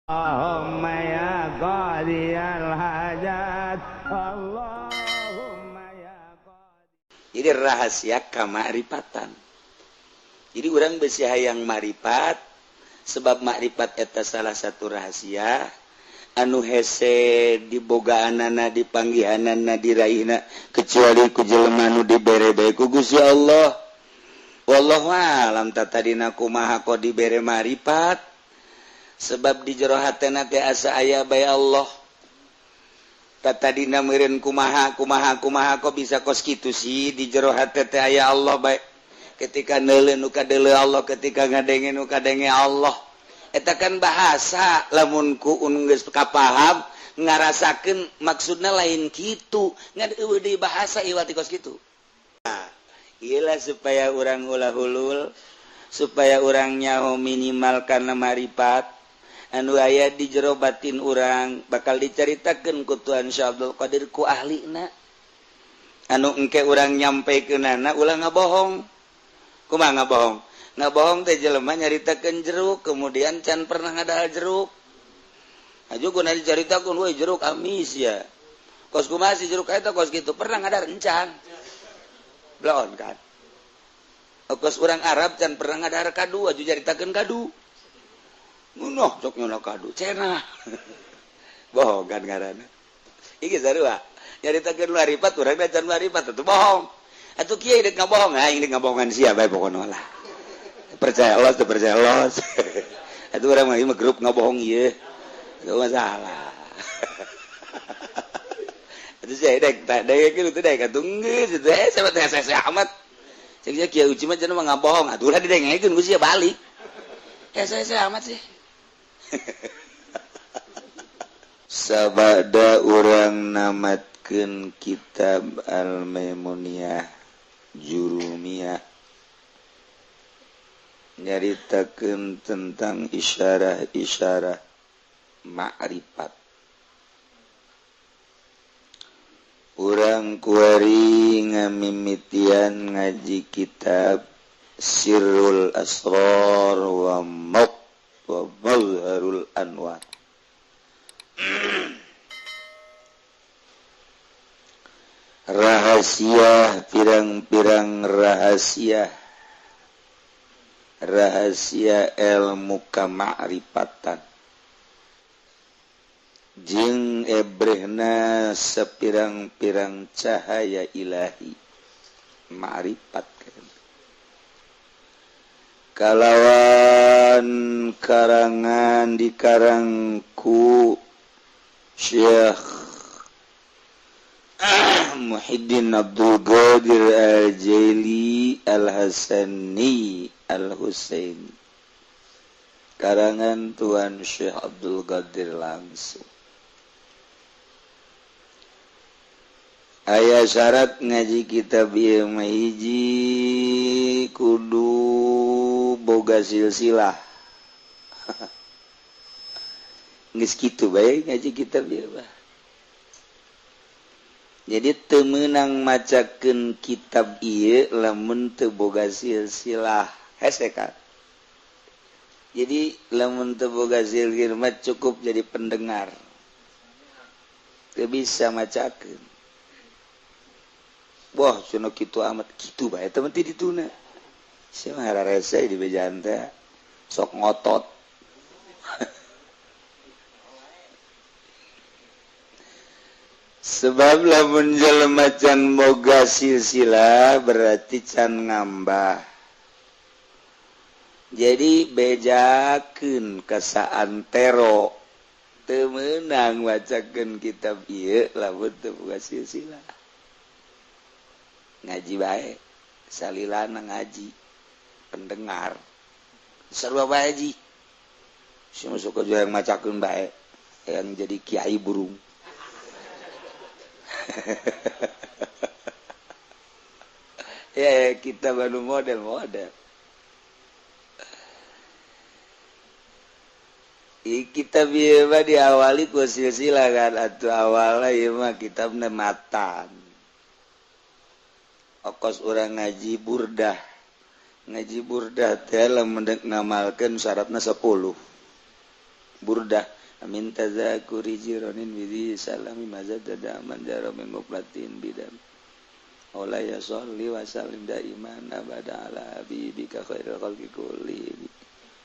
Allahumma ya qadiyal hajat, Allahumma ya qadi. Jadi rahasia kamakrifatan. Jadi urang besi hayang makrifat, sebab makrifat eta salah satu rahasia anu hese dibogaanana, dipanggihanana, diraihna kecuali ku jelema nu dibere bae ku Gusti Allah. Wallahu alam tadina kumaha kok dibere makrifat, sebab di jero hatena teh asa aya bae Allah. Tadina meureun kumaha kumaha kumaha kok bisa kos kitu sih, di jero hate teh aya Allah bae. Ketika neuleuh nu kadeuleuh Allah, ketika ngadenge nu kadenge Allah. Eta kan bahasa lamun ku geus kapaham ngarasakeun maksudna lain kitu, ngan eueuh deui bahasa iwal ti kos kitu. Nah, ieu supaya urang ulah hulul, supaya urang nyaho minimal kana marifat anu aya di jero batin urang, bakal dicaritakeun ku Tuhan Syekh Abdul Qadir ku ahlina. Anu engke urang nyampekeunana ulah ngabohong. Kumaha ngabohong? Ngabohong teh jelema nyaritakeun jeruk, kemudian can pernah ngadahar jeruk. Aju guna dicaritakeun, "Woi, jeruk amis ya." Kos kumaha si jeruk eta kos kitu, pernah ngadahar encan. Belon kan. Kos urang Arab can pernah ngadahar kadu, aju caritakeun kadu. Ngunoh cok nyono kadu, cenah. Bohong kan ngaranna. Iki sarua. Nyaritakeun marifat urang da can marifat atuh bohong. Atuh kieu deuk ngabohong, aing deuk ngabohongan sia bae pokona lah. Percaya Allah teu percaya Allah. Atuh urang mah ieu grup ngabohong ieu. Itu masalah. Atuh sia dek tak dek kieu teh dek atuh geus teh sahabat teh saya amat. Cek sia kieu uci mah cenah mah ngabohong, atuh ulah didengekeun ku sia balik. Ya saya amat sih. Sabada urang namatkeun kitab Al-Maimuniyah Jurumiyah, nyaritakeun tentang isyarah-isyarah ma'rifat. Urang kuari ngamimitian ngaji kitab Sirrul Asrar wa Mazharul Anwar. Rahasia pirang-pirang rahasia, rahasia ilmu kamakrifatan jeung ebrehna sepirang-pirang cahaya ilahi ma'rifat. Kalawan karangan dikarangku Syekh Muhyiddin Abdul Qadir Al-Jaili Al-Hasani Al-Husaini, karangan Tuan Syekh Abdul Qadir langsung. Aya syarat ngaji kitab ieu mah hiji kudu boga silsilah. Geus kitu bae ngaji kitab ieu mah. Jadi teu meunang macakeun kitab ieu lamun teu boga silsilah. Hese kan. Jadi lamun teu boga silsilah mah cukup jadi pendengar. Teu bisa macakeun. Wah, cenah kitu amat kitu bae teh mah dituna. Sia mah hararese di bejaan teh sok ngotot. Sebab lamun jelema can boga silsilah berarti can ngambah. Jadi bejakeun ka saantero teu meunang macakeun kitab ieu lamun teu boga silsilah. Ngaji bae salilana ngaji pendengar sarua bae ji. Si masuk ke yang macakeun bae yang jadi kiai burung. Ya, kita baru model-model. Kita bieu diawali ku silsilah kan, atuh awalna ieu mah kitabna matan. Okos urang ngaji burdah. Ngaji burdah teh lamun dek ngamalkeun syaratna 10. Burdah amin tazakuri jironin bidhi salami mazadada man jaro min muplatin bidam. Ola ya sholli wa sallim daiman abada ala habibika khairil khalqi kulli.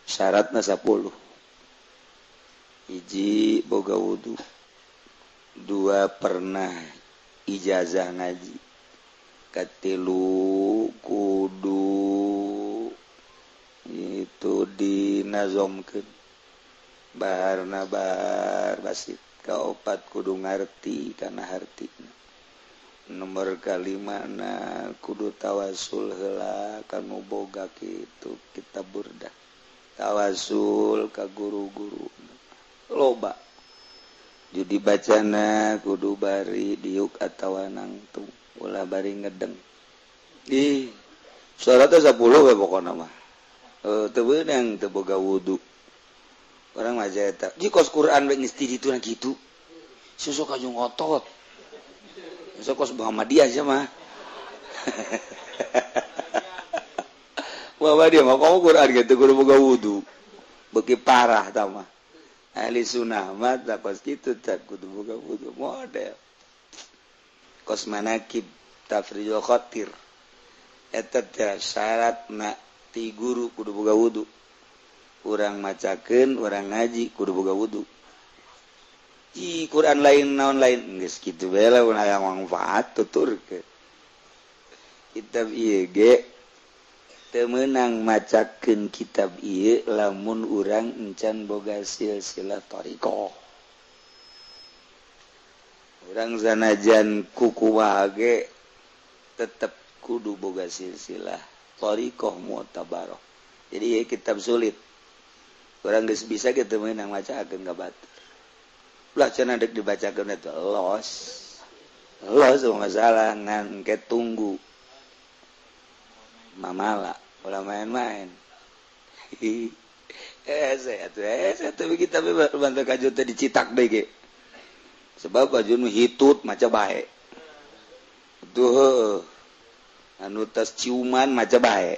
Syaratna 10. Hiji boga wudu, dua pernah ijazah ngaji, katilu kudu itu dinazomkeun baharna bahar basit, kaopat kudu ngarti kana hartina, nomor kalimana kudu tawasul heula kanu boga kitu kitab Burdah, tawasul ka guru-guru loba. Jadi bacana kudu bari diuk atawa nangtung, ulah bari ngedeng. Ih, syaratna 10 we pokona mah. Teu beunang teu boga wudu. Orang mah eta. Ji kos Quran we geus ti ditu na kitu. Susuk aju ngotot. Susuk kos Muhammadiyah sia mah. Muhammadiyah mah kamu Quran gitu kudu boga wudu. Beuki parah tah mah. Ahli sunnah mah tak kos kitu tak kudu boga wudu model. Kos manakib tafrijul khatir. Eta teh syaratna ti guru kudu boga wudu. Urang macakeun, urang ngaji kudu boga wudu. Ih, Quran lain naon lain geus kitu bae lah mun hayang manfaat tuturkeun. Kitab ieu ge teu meunang macakeun kitab ieu lamun urang encan boga silsilah thariqah. Urang sanajan kukumaha ge tetep kudu boga silsilah thariqah mu'tabarah. Jadi ieu kitab sulit. Urang geus bisa ge teu meunang macakeun ka batur. Ulah cenah deuk dibacakeun eta los. Los masalah ngan engke tunggu. Mamala ulah main-main. Saya tuh kita bantu kajut teh dicitak deui ge. Sebab baju nu hitut maca bae. Tuh anu tas ciuman maca bae.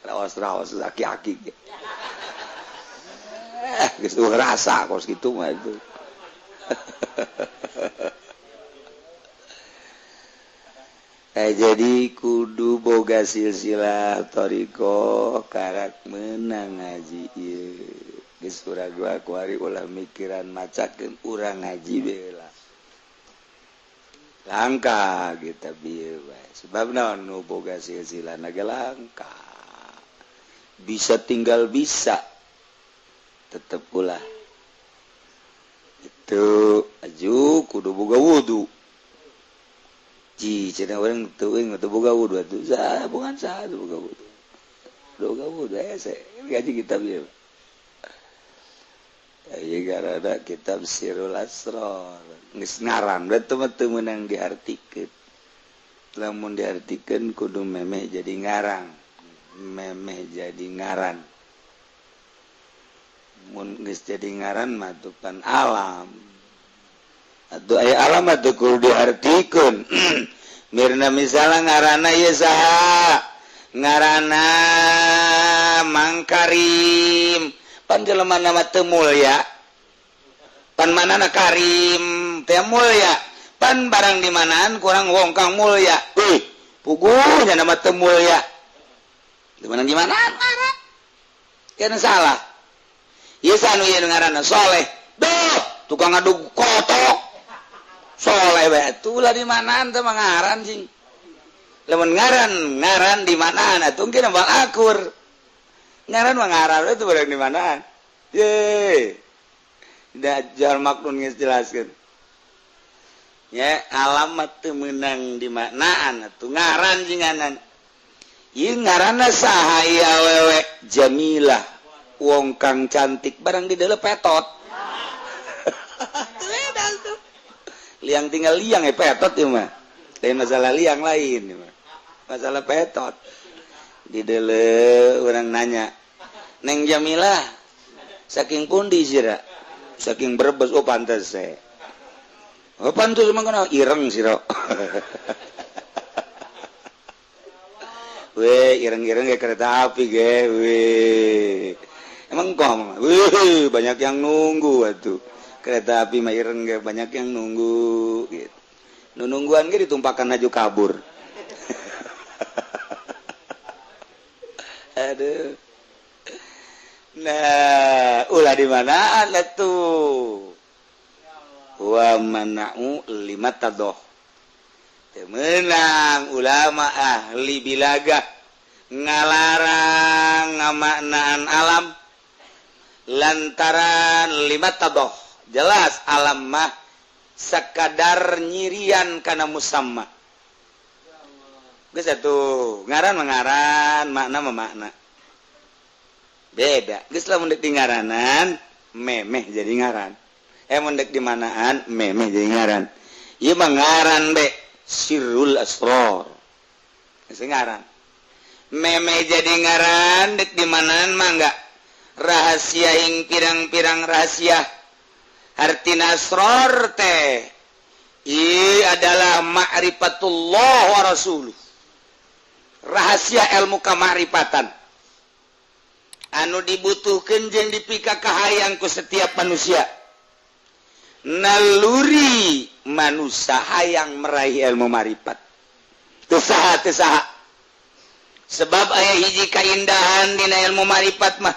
Raos-raos aki-aki ge. Geus rasa kos kitu mah itu. Jadi kudu boga silsilah thariqah karak meunang ngaji ieu. Geus urang gua kuari ulah mikiran macakeun urang ngaji bae lah. Langka kita bieu bae. Sebab naon nu boga silsilah na ge langka. Bisa tinggal bisa. Tetep ulah. Itu aju kudu boga wudu. Ji cenah urang teuing teu boga wudu atuh. Sah bukan sah teu boga wudu. Boga wudu hese ngaji kitab ieu. Ieu garada kitab Sirul Asrar. Geus ngaran we teu teu meunang diartikeun. Lamun diartikeun kudu memeh jadi ngarang. Memeh jadi ngaran. Mun geus jadi ngaran mah tuh pan alam. Atuh aya alam atuh kudu diartikeun. Mirna misalnya ngaranna ieu saha? Ngaranna Mang Karim. Pan jelema mah teu mulya. Pan manana Karim teh mulya. Pan barang di manaan kurang wong kang mulya. Euy, puguh nya mah teu mulya. Di mana di manaan ngaran? Kana salah. Ieu anu ieu ngaranna Soleh. Duh, tukang ngadug kotok. Soleh bae atuh lah di manaan teh mah ngaran cing. Lamun ngaran ngaran di manaan atuh mungkin bal akur. Ngaran mah ngaran itu barang di manaan. Ye. Dajjal maknun geus jelaskeun. Ya, alamat teu meunang di manaan atuh ngaran jinganan. Ieu ngaranna saha ieu awewe? Jamilah. Wong kang cantik barang di dalam petot. Liang tinggal liang ya petot ya mah. Lain masalah liang lain ya mah. Masalah petot. Di dele orang nanya, Neng Jamilah saking pundi sira? Saking Brebes. Oh pantes se. Oh pantes emang kana ireng sira. We, ireng-ireng kayak kereta api ge. We, emang kok, wih, banyak yang nunggu atuh. Kereta api mah ireng ge banyak yang nunggu gitu. Nu nungguan ge ditumpakan aju kabur. Aduh. Nah, ulah di mana atuh? Wa mana'u lima tadoh. Menang ulama ahli bilaga ngalarang ngamaknaan alam lantaran lima tadoh. Jelas alam mah sekadar nyirian kana musamma. Geus atuh, ngaran mah ngaran, makna mah makna. Beda. Geus lamun dek di ngaranan, memeh jadi ngaran. Mun dek di manaan, memeh jadi ngaran. Ieu mah ngaran be sirrul asror. Geus ngaran. Memeh jadi ngaran dek di manaan mah enggak. Rahasia ing pirang-pirang rahasia. Artina asror teh ieu adalah ma'rifatullah wa rasuluh. Rahasia ilmu kamakrifatan anu dibutuhkeun jeung dipika kahayang ku setiap manusia. Naluri manusia hayang meraih ilmu marifat. Teu saha teu saha. Sebab aya hiji kaindahan dina ilmu marifat mah.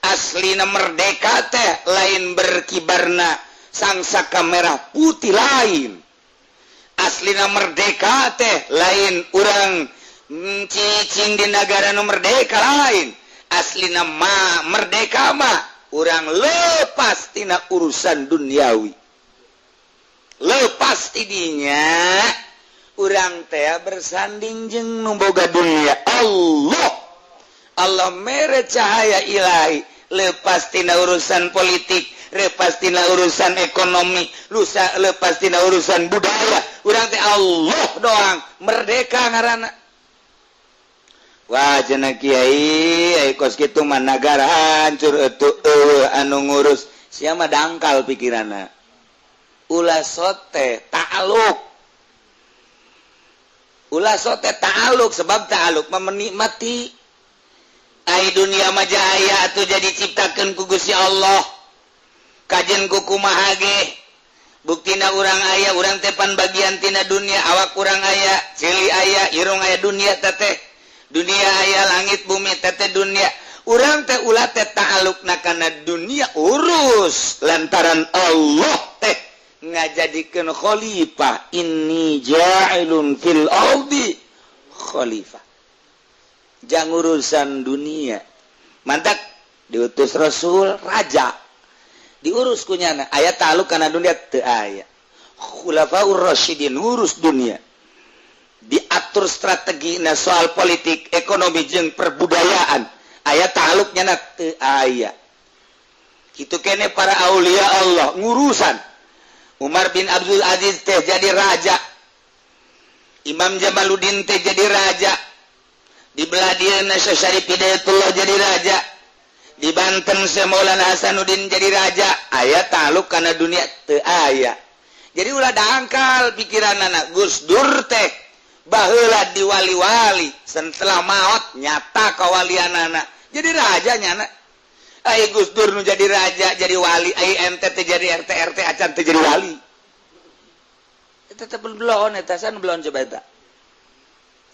Aslina merdeka teh lain berkibarna sangsaka merah putih lain. Aslina merdeka teh lain urang cicing di negara nu merdeka lain. Aslina mah merdeka mah urang lepas tina urusan duniawi. Lepas tidinya urang teh bersanding jeung nu boga dunia Allah. Allah mere cahaya ilahi, lepas tina urusan politik, lepas tina urusan ekonomi, lusa lepas tina urusan budaya. Urang teh Allah doang, merdeka ngaranna. Wah, cenah kiai, ai kos kitu mah nagara hancur atuh eueuh anu ngurus. Sia mah dangkal pikiranna. Ulah sote ta'aluk. Ulah sote ta'aluk sebab ta'aluk mah menikmati. Ai dunia mah jaya atuh jadi ciptakeun ku Gusti Allah. Kajen ku kumaha ge. Buktina urang aya, urang teh pan bagian tina dunia, awak urang aya, ceuli aya, irung aya dunia teteh. Dunia aya langit bumi teteh dunia. Urang teh ulah teh ta'alukna kana dunia urus lantaran Allah teh ngajadikeun khalifah. Inni ja'ilun fil ardi khalifah. Jang urusan dunia. Mantak diutus Rasul raja. Diurus kunyana aya ta'aluk kana dunia teu aya. Khulafaur Rasyidin ngurus dunia. Diatur strategi na soal politik, ekonomi jeung perbudayaan. Aya ta'aluknya na teu aya. Kitu kene para aulia Allah ngurusan. Umar bin Abdul Aziz teh jadi raja. Imam Jamaluddin teh jadi raja. Di belah dieuna Syekh Syarif Hidayatullah jadi raja. Di Banten Syekh Maulana Hasanuddin jadi raja. Aya ta'aluk kana dunia teu aya. Jadi ulah dangkal pikiran anak Gus Dur teh baheula diwali-wali setelah maut nyata kawalian anak jadi raja nyana. Ai Gus Dur nu jadi raja jadi wali, ai ente teh jadi RT RT acan teh jadi wali. Eta teh belon eta san belon coba eta.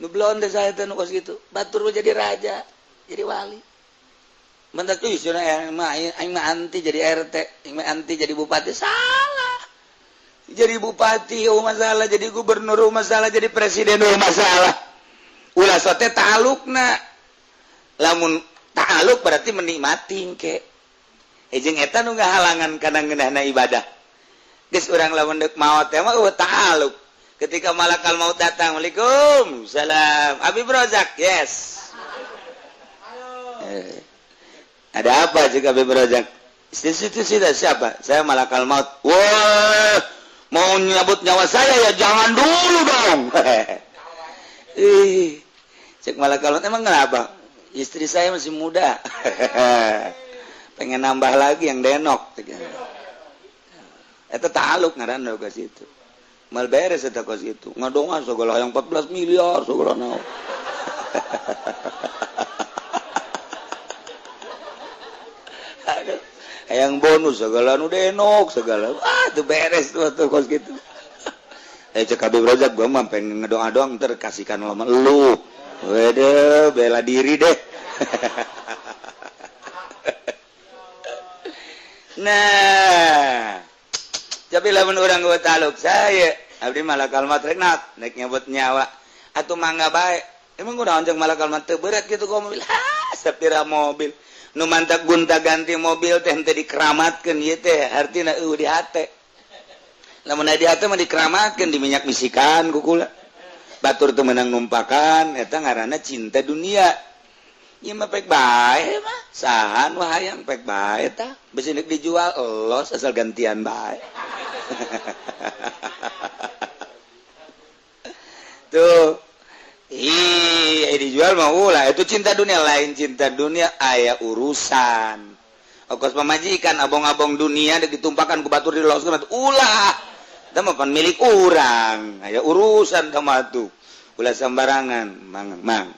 Nu belon teh saya teh nu kos kitu. Batur mah jadi raja, jadi wali. Mentak euy cenah mah aing mah anti jadi RT, aing mah anti jadi bupati. Salah. Jadi bupati oh masalah, jadi gubernur oh masalah, jadi presiden oh masalah. Ulah sote ta'alukna. Lamun ta'aluk berarti menikmati ke. Jeung eta nu ngahalangan kana ngeunahna ibadah. Geus urang lamun deuk maot teh mah eueuh ta'aluk. Ketika malakal maut datang, Waalaikumsalam. Salam. Abi Rozak, yes. Ada apa juga Abi Rozak? Situ sudah siapa? Saya malakal maut. Wah, mau nyabut nyawa saya ya jangan dulu dong. Ih, cek malakal maut emang kenapa? Istri saya masih muda. Pengen nambah lagi yang denok. Eta taluk ngaranna ka situ. Mal beres eta kos itu. Ngadonga segala yang 14 miliar segala naon. Aduh, hayang bonus segala nu denok segala. Ah, tuh beres tuh tuh kos gitu. Cek Habib Rozak gua mah pengen ngedoa doang ntar kasihkan lama lu. Wede, bela diri deh. Nah, tapi lamun urang gua taluk saya, abdi malakal maut rek naik nyebut nyawa atuh mangga bae. Emang gua anjing malakal maut teu berat kitu gua mobil. Ha, sapira mobil. Nu mantak gunta ganti mobil teh henteu dikeramatkeun ieu teh, artina eueuh di hate. Lamun di hate mah dikeramatkeun di minyak misikan ku kula. Batur teu meunang numpakan eta ngaranna cinta dunia. Ieu mah pek bae mah, saha nu hayang pek bae tah, besi deuk dijual elos asal gantian bae. Tuh. Ih, dijual mah ulah, itu cinta dunia lain cinta dunia aya urusan. Okos pamajikan abong-abong dunia deuk ditumpakan ku batur diloskeun ulah. Tah mah pan milik urang, aya urusan tah mah tuh. Ulah sembarangan, mang mang.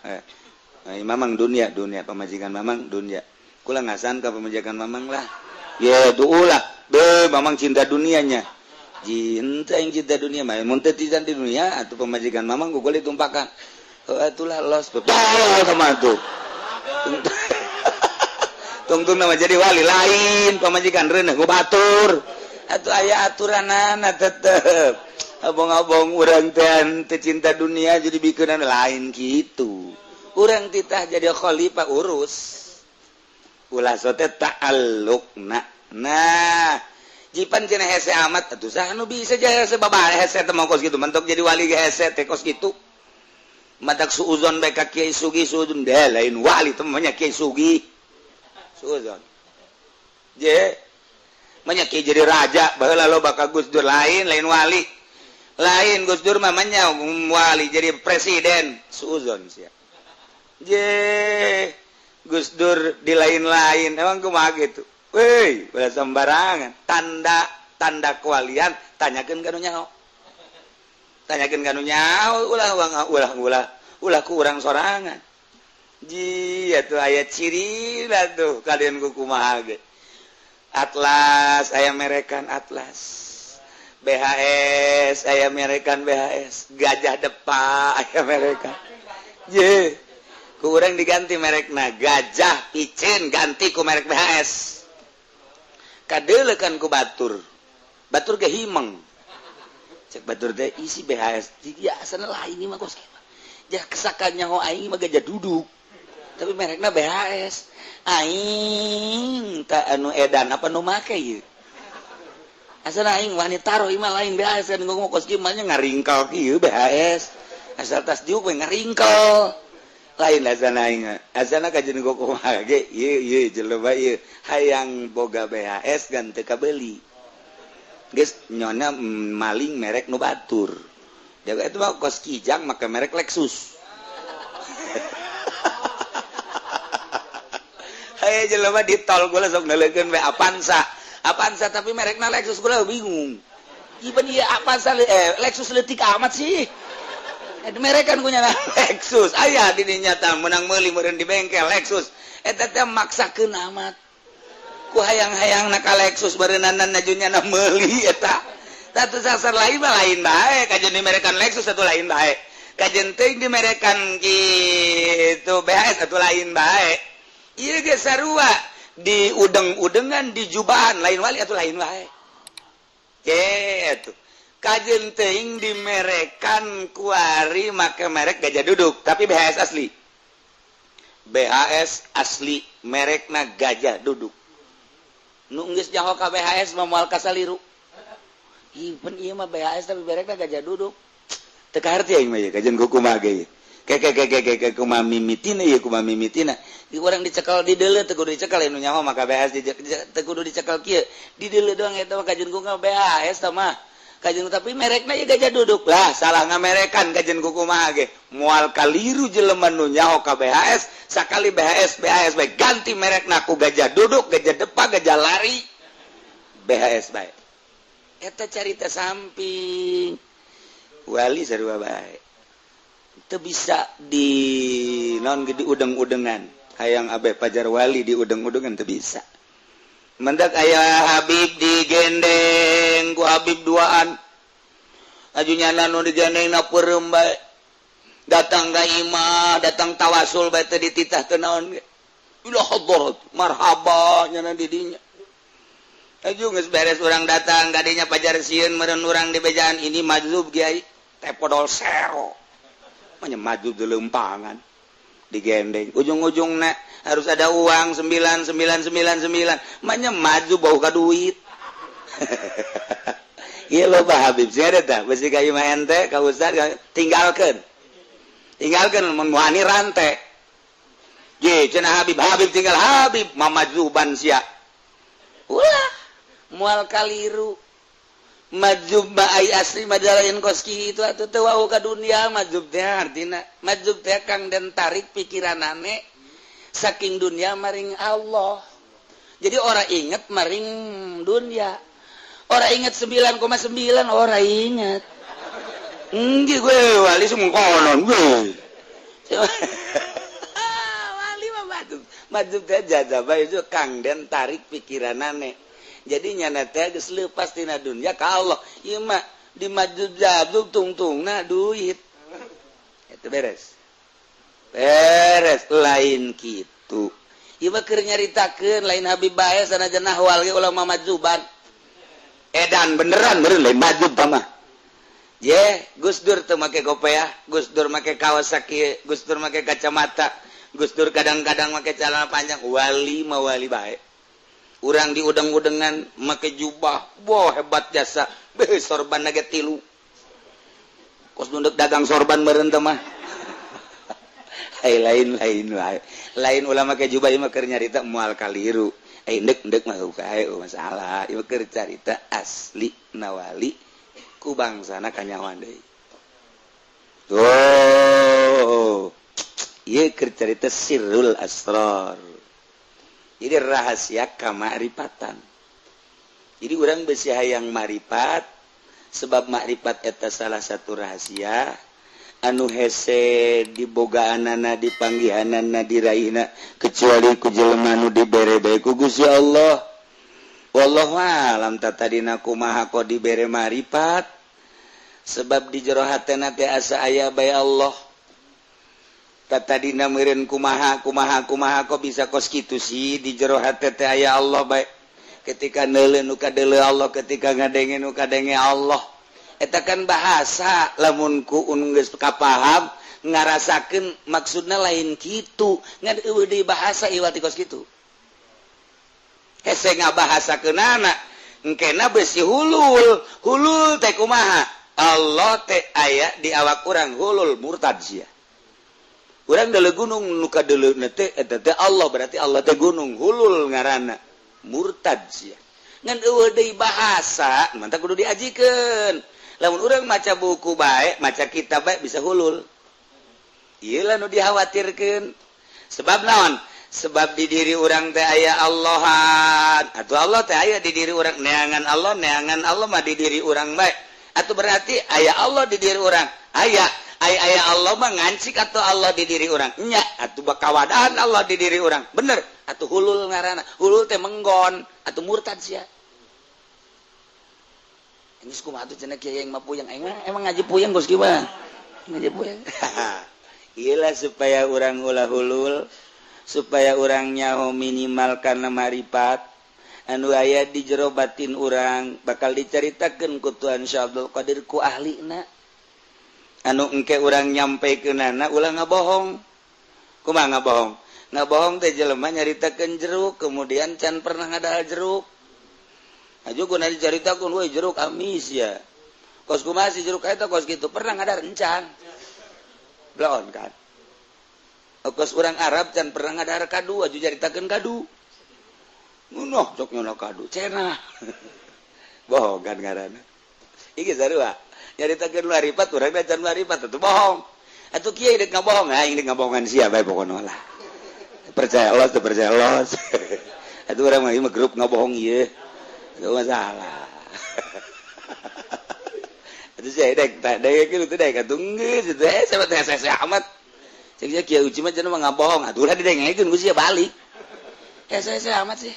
Mamang dunia dunia pamajikan mamang dunia. Kula ngasan ka pamajikan mamang lah. Ya tuh ulah. Be mamang cinta dunianya. Cinta yang cinta dunia mah mun teu cinta di dunia atuh pamajikan mamang ku ditumpakan. Oh, atulah los betul sama tuh. Tungtung nama jadi wali lain pamajikan reuneuh ku batur. Atuh aya aturanana tetep. Abong-abong urang teh teu cinta dunia jadi bikeunan lain kitu. Urang titah jadi khalifah urus. Ulah sote ta'alluqna. Nah, jipan cenah hese amat atuh saha nu bisa jadi hese babah hese teh mah kos kitu mentok jadi wali ge hese teh kos kitu. Matak suuzon bae ka Kiai Sugi suuzon deh lain wali teh mah nya Kiai Sugi. Suuzon. Je manya Kiai jadi raja baheula loba ka Gus Dur lain lain wali. Lain Gus Dur mah manya wali jadi presiden suuzon sia. Je Gus Dur di lain-lain emang kumaha gitu. Woi, ulah sembarangan. Tanda tanda kewalian tanyakeun ka nu nyaho. Tanyakeun ka nu nyaho ulah ulah ulah ulah ku urang sorangan. Ji atuh aya ciri lah tuh kalian ku kumaha ge. Atlas aya merekan Atlas. BHS aya merekan BHS. Gajah Depa aya merekan. Je ku urang diganti merekna Gajah Picen ganti ku merek BHS. Kadeulekan ku batur. Batur ge himeng. Cek batur teh isi BHS. Ya asana lain ieu mah kos kieu. Jah kesakan nyaho aing mah gajah duduk. Tapi merekna BHS. Aing tak anu edan apa nu make ieu. Asana aing wani taruh ieu mah lain BHS kan ngomong kos kieu mah nya ngaringkel kieu BHS. Asal tas diuk we ngaringkel. Lain asana aing. Asana kajeun kumaha ge ieu ieu jelema ieu hayang boga BHS gan teu kabeuli. Geus nyona maling merek nu batur. Jaga itu mah kos Kijang make merek Lexus. Haye jelema di tol gua sok neuleukeun we Avanza. Avanza tapi merekna Lexus gua bingung. Ieu ieu Avanza Lexus leutik amat sih. Merekan punya Lexus aya di dinya tah menang meuli meureun di bengkel Lexus eta teh maksakeun amat ku hayang-hayang na ka Lexus beureunanan najunya na meuli eta tatu sasar lain mah lain bae kajeun dimerekan Lexus atuh lain bae kajeun teuing dimerekan kitu BHS atuh lain bae ieu ge sarua di udeng-udengan di jubahan lain wali atuh lain bae kitu kajeun teuing dimerekan kuari make merek Gajah Duduk tapi BHS asli. BHS asli merekna Gajah Duduk. Nu geus nyaho ka BHS mah moal kasaliru. Ih pan ieu mah BHS tapi merekna Gajah Duduk. Teu kaharti aing mah ieu kajeun kumaha ge. Ke ke ke ke ke kumaha mimitina ieu kumaha mimitina. Di urang dicekal di deuleu teu kudu dicekal nu nyaho maka BHS teu kudu dicekal kieu. Di deuleu doang eta mah kajeun kumaha BHS tah mah. Kajeun tapi merekna ieu Gajah Duduk lah salah ngamerekan kajeun kumaha ge moal kaliru jelema nu nyaho ka BHS sakali BHS BHS bae ganti merekna ku Gajah Duduk Gajah Depa Gajah Lari BHS bae eta carita samping wali sarua bae. Itu bisa di non di udeng-udengan. Hayang abe pajar wali di udeng-udengan teu bisa. Mendak aya Habib digendeng ku Habib duaan. Aju nyana nu digandeng na peureum bae. Datang ka imah, datang tawasul bae teu dititah teu naon ge. Ila hadrat, marhaba nyana di dinya. Aju geus beres urang datang kadinya pajar sieun meureun urang di bejaan ini majzub kiai teh podol sero. Manya majzub di lempangan. Digendeng ujung-ujungna harus ada uang 9999 manya maju bau ka duit. Iya loba Habib sih ada tah besi kayu mah ente ka ustad tinggalkeun, tinggalkeun mun wani rante. Ye cenah Habib, Habib tinggal Habib mamajuban sia ulah moal kaliru. Majzub mah ai asli mah lain kos kitu atuh, teu wau ka dunia majzub teh. Artina majzub teh kang den tarik pikiranane saking dunia maring Allah. Jadi orang inget maring dunia, orang inget 9,9, orang inget. Enggak, gue wali semua konon gue. Wali mah majzub, majzub teh jazabah itu kang den tarik pikiranane. Jadi nyana teh geus leupas tina dunia ka Allah. Ieu mah di majzub jazub tungtungna duit. Itu beres. Beres lain kitu. Ieu mah keur nyaritakeun lain Habib bae sanajan ahwal ge ulah majzuban. Edan beneran meureun lain majzub mah. Ye, Gus Dur teu make kopiah, Gus Dur make Kawasaki, Gus Dur make kacamata, Gus Dur kadang-kadang make celana panjang, wali mah wali bae. Urang di udang-udangan make jubah, wah hebat jasa, beh sorban nage tilu. Kos nunduk dagang sorban meureun teh mah. Hai lain lain lain. Lain ulah make jubah ieu mah keur nyarita moal kaliru. Eh ndek ndek mah kae masalah. Ieu keur carita asli nawali ku bangsana kanyawan deui. Tuh. Ieu keur carita sirrul asrar. Jadi rahasia kamaripatan. Jadi orang besi hayang maripat sebab makrifat eta salah satu rahasia anu hese dibogaanana, dipanggihanana, diraihna kecuali ku jelema anu dibere bae ku Gusti Allah. Wallahu alam tadina kumaha kok dibere maripat sebab di jero hatena teh asa aya bae Allah. Tadina meureun kumaha kumaha kumaha kok bisa kos kitu sih, di jero hate teh aya Allah bae. Ketika neuleuh nu kadeuleuh Allah, ketika ngadenge nu kadenge Allah. Eta kan bahasa lamun ku geus kapaham ngarasakeun maksudna lain kitu, ngan eueuh deui bahasa iwati kos kitu. Hese ngabahasakeunana engkena besi hulul. Hulul teh kumaha? Allah teh aya di awak urang, hulul murtad sia. Urang deuleu gunung, nu kadeuleuh teh eta teh Allah, berarti Allah teh gunung, hulul ngaranna, murtad sia. Ngan eueuh deui bahasa mantap kudu diajikeun. Lamun urang maca buku bae, maca kitab bae bisa hulul. Ieu lah nu dikhawatirkeun. Sebab naon? Sebab di diri urang teh aya Allahan atau Allah teh aya di diri urang, neangan Allah, neangan Allah mah di diri urang bae. Atau berarti aya Allah di diri urang, aya aya aya Allah mah ngancik atau Allah di diri urang nya atau bakawadaan Allah di diri urang bener atau hulul ngaranna. Hulul teh menggon atau murtad sia. Ini kumaha tuh cenah kiai yang mah puyeng? Aing mah emang ngaji puyeng, geus gimana ngaji puyeng. Iyalah supaya urang ulah hulul, supaya urang nyaho minimal karena maripat anu aya di jero batin urang bakal diceritakan ku Tuhan Syekh Abdul Qadir ku ahlina anu engke urang nyampe nana ulah ngabohong. Kumaha ngabohong? Ngabohong teh jelema nyaritakeun jeruk kemudian can pernah ngadahar jeruk. Aju guna dicaritakeun, "Woi, jeruk amis ya." Kos kumaha si jeruk eta kos kitu, pernah ngadahar encan. Bloon kan. Kos urang Arab can pernah ngadahar kadu, aju caritakeun kadu. Ngunoh cok nyono kadu cenah. Bohong kan ngaranna. Iki sarua. Nyaritakeun maripat urang can maripat atuh bohong. Atuh kieu deuk ngabohong, aing deuk ngabohongan sia bae pokona lah. Percaya los teu percaya los. Atuh urang mah grup ngabohong ieu. Itu masalah. Atuh sia dek tah dek kitu dek atuh geus teh sahabat hese amat. Cek sia Kiai Uci mah cenah mah ngabohong, atuh ulah didengekeun ku sia balik. Hese amat sih.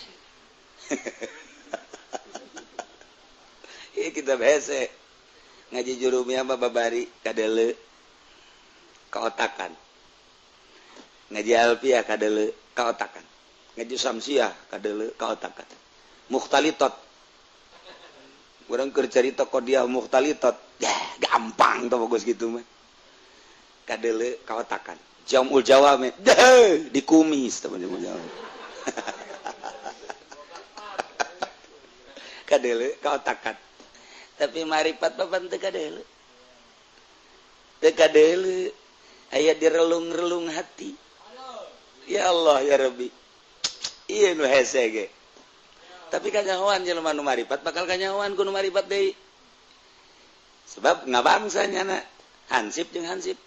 Ieu kitab hese. Ngaji jurumiyah mah babari kadele kaotakan. Ngaji alfiah kadele kaotakan. Ngaji samsiah kadele kaotakan. Mukhtalitot. Urang keur carita qodiah mukhtalitot. Ya, gampang tuh bagus gitu mah. Kadele kaotakan. Jamul jawame deh dikumis teman jamul jawame. Kadele kaotakan. Tapi maripat papan teu kadele. Teu kadele aya direlung-relung hati. Ya Allah ya Rabbi. Ieu nu hese ge. Tapi kanyahoan jelema nu maripat bakal kanyahoan ku nu maripat deui. Sebab ngabangsa nyana hansip jeung hansip.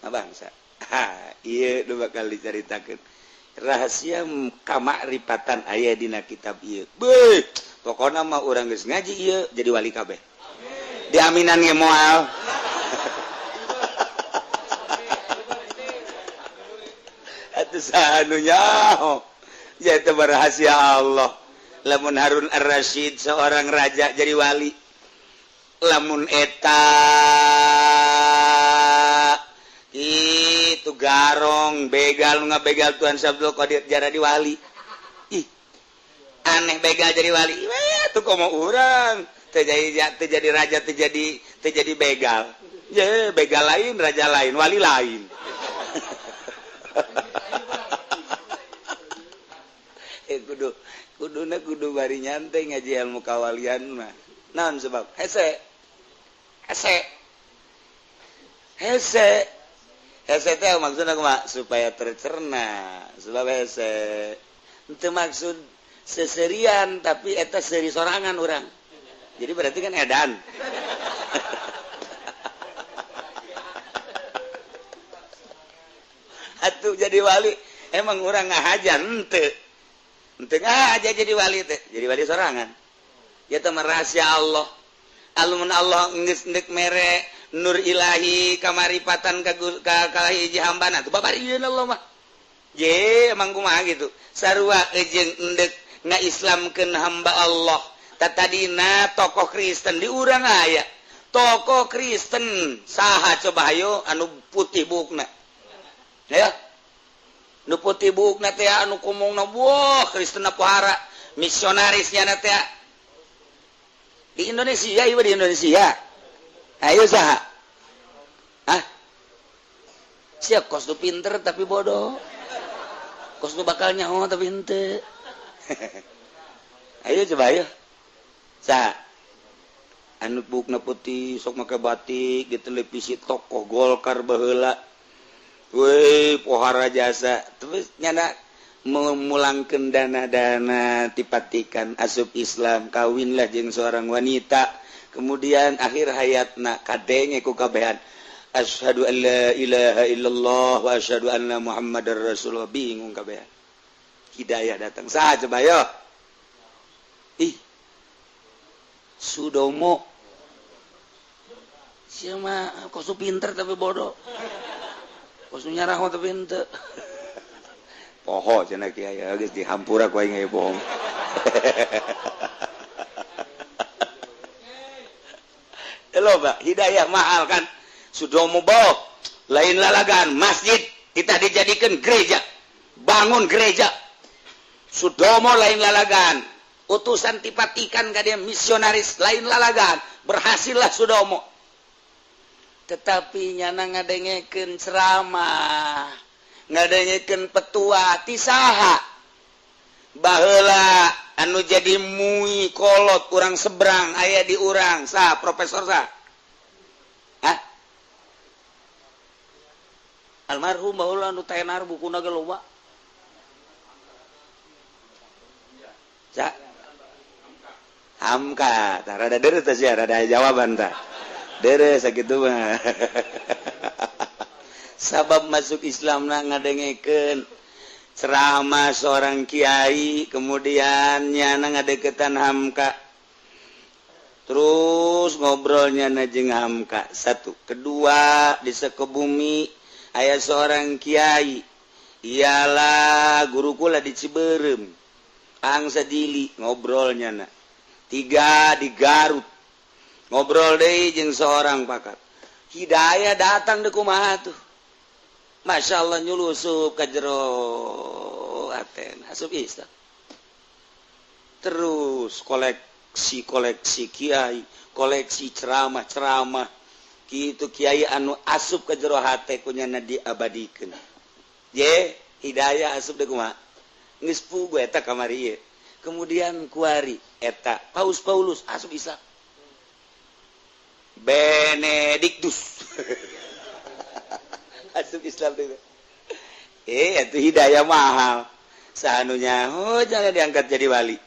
Ngabangsa. Ha, ieu nu bakal dicaritakeun. Rahasia kamakrifatan aya dina kitab ieu. Beuh, pokona mah urang geus ngaji ieu jadi wali kabeh. Diaminan ge moal. Atuh saha nu nyaho? Ya itu rahasia Allah. Lamun Harun Ar-Rasyid seorang raja jadi wali, lamun eta itu garong begal ngabegal Tuhan Abdul Qadir jara di wali. Ih, aneh begal jadi wali. Weh, tuh komo urang teu jadi raja, teu jadi begal. Ye, begal lain, raja lain, wali lain. Kudu kuduna kudu bari nyantai ngaji ilmu kawalian mah. Naon sebab? Hese. Hese. Hese. Hese teh maksudna kumaha? Supaya tercerna. Sebab hese. Henteu maksud seserian tapi eta seri sorangan urang. Jadi berarti kan edan. Atuh jadi wali emang urang ngahajan henteu. Henteu ngahaja jadi wali teh, jadi wali sorangan. Ya teh rahasia Allah. Alumun Allah geus deuk mere nur ilahi kamaripatan ka ka hiji hambana tuh babarieun Allah mah. Je emang kumaha gitu. Sarua jeung endek ngaislamkeun hamba Allah. Tatadina tokoh Kristen di urang aya. Tokoh Kristen saha coba hayo anu putih buukna. Ya. Nu putih buukna teh anu kumongna wah Kristen pohara misionarisnya na teh di Indonesia, ieu di Indonesia. Ayo saha? Hah? Sia kos nu pinter tapi bodoh. Kos nu bakal nyaho tapi henteu. Ayo coba ayo. Saha? Anu buukna putih sok make batik di televisi tokoh Golkar baheula. Woi, pohara jasa. Terus nyana memulangkeun dana-dana tipatikan asup Islam, kawinlah jeung seorang wanita. Kemudian akhir hayatna kadenge ku kabehan. Asyhadu an la ilaha illallah wa asyhadu anna Muhammadar Rasulullah. Bingung kabehan. Hidayah datang. Saha coba yo? Ih. Sudomo. Sia mah kos pinter tapi bodoh. Kos nyarah tapi henteu. Poho cenah kiai geus dihampura ku aing aya bohong. Loba hidayah mahal kan. Sudomo bawa lain lalagan masjid kita dijadikan gereja. Bangun gereja. Sudomo lain lalagan. Utusan tipatikan ka dia misionaris lain lalagan. Berhasillah Sudomo. Tetapi nyana ngadengekeun ceramah, ngadengekeun petua ti saha? Baheula anu jadi mui kolot urang seberang aya di urang saha profesor saha? Hah? Almarhum baheula anu tenar bukuna ge loba. Sa? Hamka, tah rada deureuh teh sia, rada jawaban tah. Deureuh sakitu mah. Sabab masuk Islamna ngadengekeun ceramah seorang kiai, kemudian nyana ngadeketan Hamka. Terus ngobrolnya na jeung Hamka satu, kedua di Sukabumi aya seorang kiai, ialah guru kula di Ciberem, Angsa Dili ngobrolnya na. Tiga di Garut ngobrol deui jeung seorang pakar. Hidayah datang deui kumaha tuh. Masya Allah nyulusup ka jero aten asup Islam. Terus koleksi-koleksi kiai, koleksi ceramah-ceramah kitu kiai anu asup ke jero hate kunyana diabadikeun. Ye, hidayah asup deui kumaha? Geus puguh eta kamari ieu. Kemudian kuari eta Paus Paulus asup Islam. Benedictus asup Islam deui. Itu hidayah mahal. Sahanunya oh jangan diangkat jadi wali.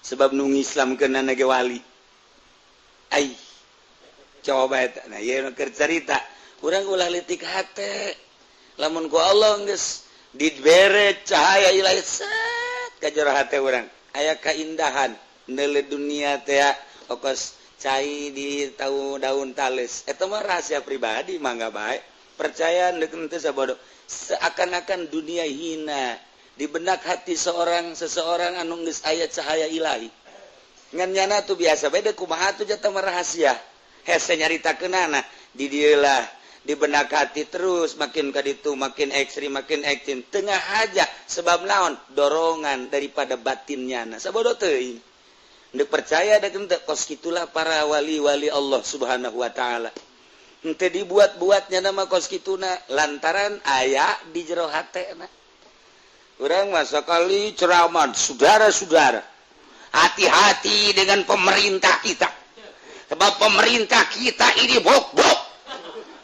Sebab nu Islam kena ge wali. Ai coba eta. Nah ieu nu keur carita. Urang ulah leutik hate. Lamun ku Allah geus dibere cahaya ilahi set ka jero hate urang. Aya kaindahan neule dunia teh okos cai di tau daun tales. Eta mah rahasia pribadi mangga bae. Percaya deuk henteu sabodo. Seakan-akan dunia hina di benak hati seseorang anu geus aya cahaya ilahi. Ngan nyana tuh biasa beda kumaha tuh jatah mah rahasia. Hese nyaritakeunana di dieu lah di benak hati terus makin ka ditu makin ekstrim makin ekstrim tengah aja sebab naon dorongan daripada batinnya na sabodo teuing. Ndek percaya da henteu kos kitulah para wali-wali Allah Subhanahu wa taala. Henteu dibuat-buatnya nama kos kituna lantaran aya di jero hatena. Urang masa kali ceramah, saudara-saudara, hati-hati dengan pemerintah kita. Sebab pemerintah kita ini bok-bok.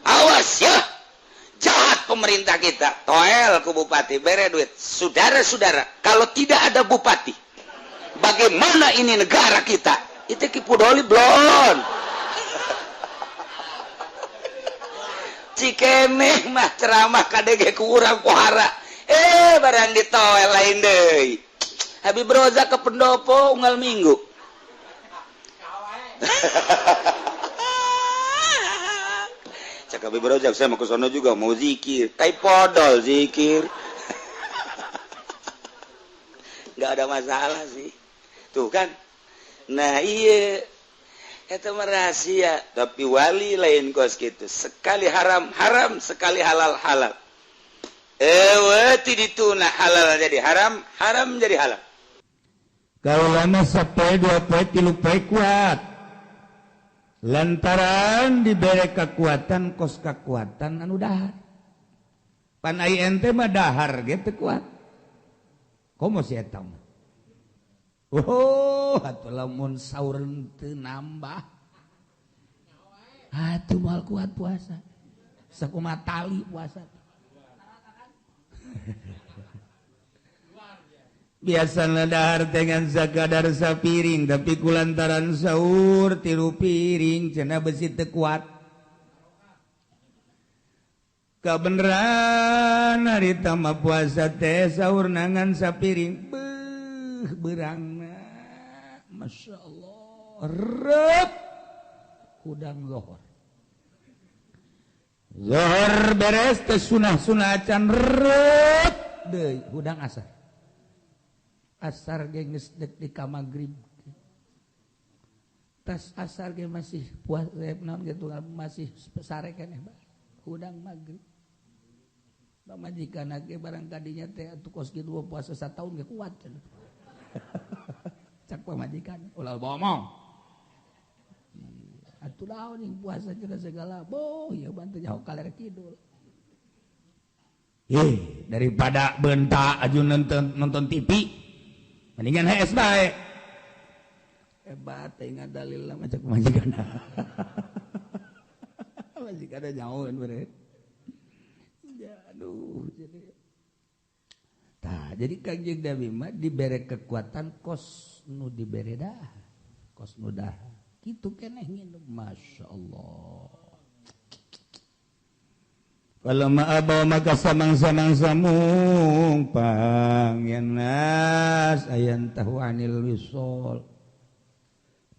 Awas ya, jahat pemerintah kita. Toel ke bupati, bere duit. Saudara-saudara, kalau tidak ada bupati, bagaimana ini negara kita? Itu Ki Pudoli blon. Cikeneh mah ceramah kadege ku urang pohara. Barang ditoel lain deui. Habib Roza ke pendopo unggal minggu. Cak Habib Roza saya mau ke sono juga mau zikir. Tai podol zikir. Enggak ada masalah sih. Tuh kan. Nah iya eta mah rahasia, tapi wali lain kos kitu. Sekali haram haram, sekali halal halal. Ewe dituna halal jadi haram, haram jadi halal. Kalau lama sampai 2 poe 3 poe kuat. Lantaran diberi kekuatan kos kekuatan anu dahar. Pan ai ente mah dahar ge teu kuat. Komo si eta mah. Oh, atuh lamun saur teu nambah. Atuh moal kuat puasa. Sakumaha tali puasa. Biasana dahar dengan sakadar sapiring tapi kulantaran sahur 3 piring cenah besi teu kuat. Kabeneran harita mah puasa teh sahur nangan sapiring beuh beurangna Masya Allah rep hudang lohor. Zohor beres teh sunah-sunah acan rep deui hudang asar. Asar ge geus deuk di ka magrib. Tas asar ge masih puas naon ge masih sare keneh hudang magrib. Pamajikan ge barang kadinya teh atuh kos kitu puasa sataun ge kuat cenah. Cak pamajikan ulah bohong. Atuh lawan yang puasa cenah segala boh ya bantu jauh kaler kidul. Heh, daripada bentak aju nonton TV mendingan HS bae. Hebat teh ngadalil lah macam pamajikan. Pamajikan nyahoeun beureut. Ya aduh jadi. Tah, jadi Kangjeng Nabi mah dibere kekuatan kos nu dibere dah. Kos nu dah. Kitu keneh nginum Masya Allah. Falamma abaw maka samang-samang samungpang ya nas ayan tahu anil wisol.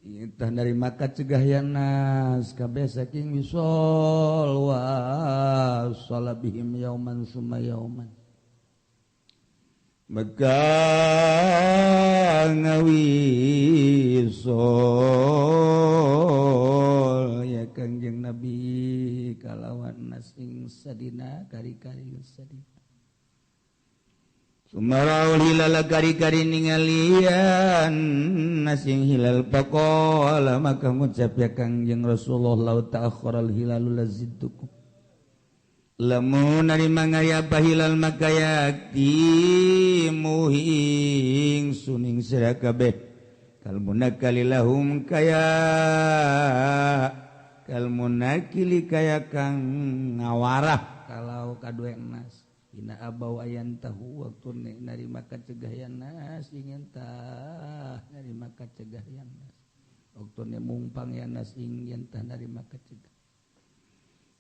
Entah narima kacegah ya nas kabeh saking wisol wa salabihim yauman summa yauman maka ngawisol ya Kangjeng Nabi kalawan nas ing sadina kari-kari sadina Sumaraul hilal kari-kari ningalian nasing hilal faqala maka ngucap ya Kangjeng Rasulullah lau ta'akhkharal hilalu lazidtukum lamun narima ngaya hilal maka yakti muhing suning sira kabeh kalmunakali lahum kaya kalmunakili kaya kang ngawarah kalau kadue nas Ina abau ayan tahu waktu narima kacegah ya nas ingin tah narima kacegah ya nas waktu mungpang ya nas ingin tah narima kacegah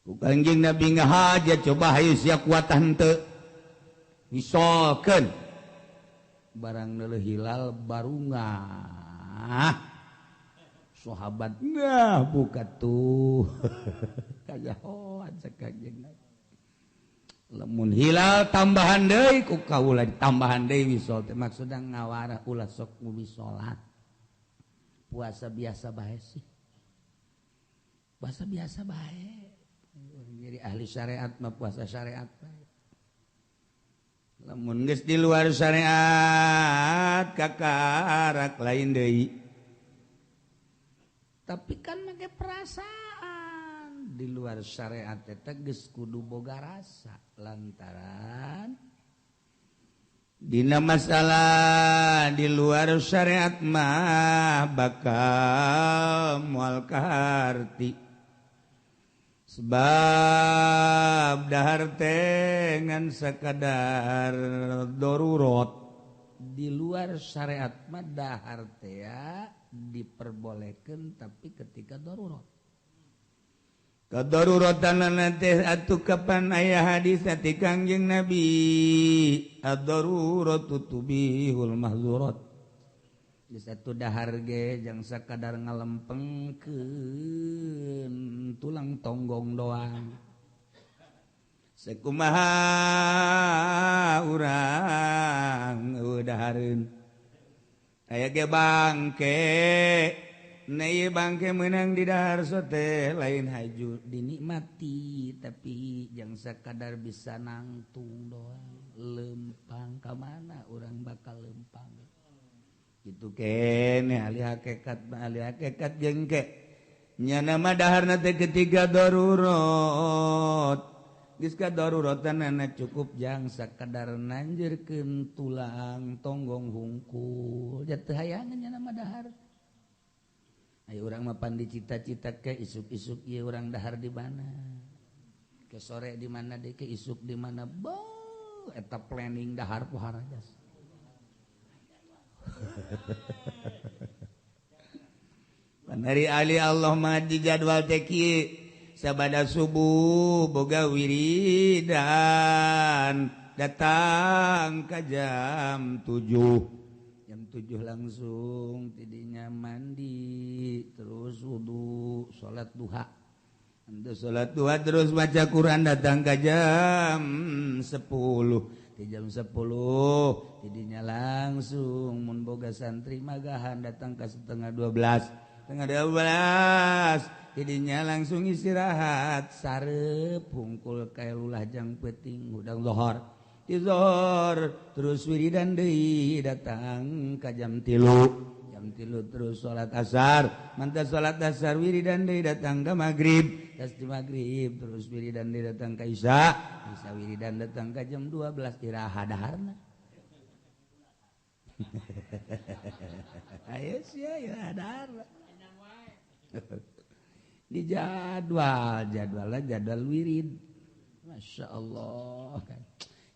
ku Kangjeng Nabi ngahaja coba hayu sia kuat henteu misalkeun barang neuleuh hilal barungah sahabat ngah buka tuh kajahoan cek Kangjeng Nabi lamun hilal tambahan deui ku kaula ditambahan deui wisol teh maksudna ngawarah ulah sok wisolat puasa biasa bae sih puasa biasa bae jadi ahli syariat mah puasa syariat bae lamun geus di luar syariat kakarak lain deui tapi kan make perasaan di luar syariat eta geus kudu boga rasa lantaran dina masalah di luar syariat mah bakal moal kaharti sebab dahar teh ngan sakadar darurat di luar syariat mah dahar teh diperbolehkeun tapi ketika darurat kadaruratan teh atuh kapan aya hadis ti Kangjeng Nabi ad-daruratu tubihul mahzurat geus atuh dahar ge jang sakadar ngalempengkeun tulang tonggong doang sekumaha urang eueuh dahareun aya ge bangke Nei bangke menang di dahar sote lain haju dinikmati tapi jang sakadar bisa nangtung doang lempang ka mana urang bakal lempang gitu kene ahli hakikat mah ahli hakikat jengke nyana mah daharna teh ketiga darurat geus ka daruratanana cukup jang sakadar nanjeurkeun tulang tonggong hungkul jatuh hayangan nyana mah dahar. Ayo urang mah pan dicita-cita ke isuk-isuk ieu urang dahar di mana ke sore di mana deui ke isuk di mana beuh eta planning dahar pohara jas. Panari ali Allah mah di jadwal teh kieu sabada subuh boga wiridan datang ka jam 7 jam 7 langsung tidinya mandi terus wudu salat duha salat duha terus baca Quran datang ke jam 10 di jam 10 tidinya langsung mun boga santri magahan datang ke 11:30 11:30 tidinya langsung istirahat sarep hungkul kae lulah jang peuting hudang lohor Tizor terus wiridan deui datang ka jam 3 jam 3 terus salat asar mantap salat asar wiridan deui datang ka magrib tas di magrib terus wiridan deui datang ka isya isya wiridan datang ka jam 12 iraha daharna ayo sia iraha daharna di jadwal jadwalna jadwal wirid Masya Allah kan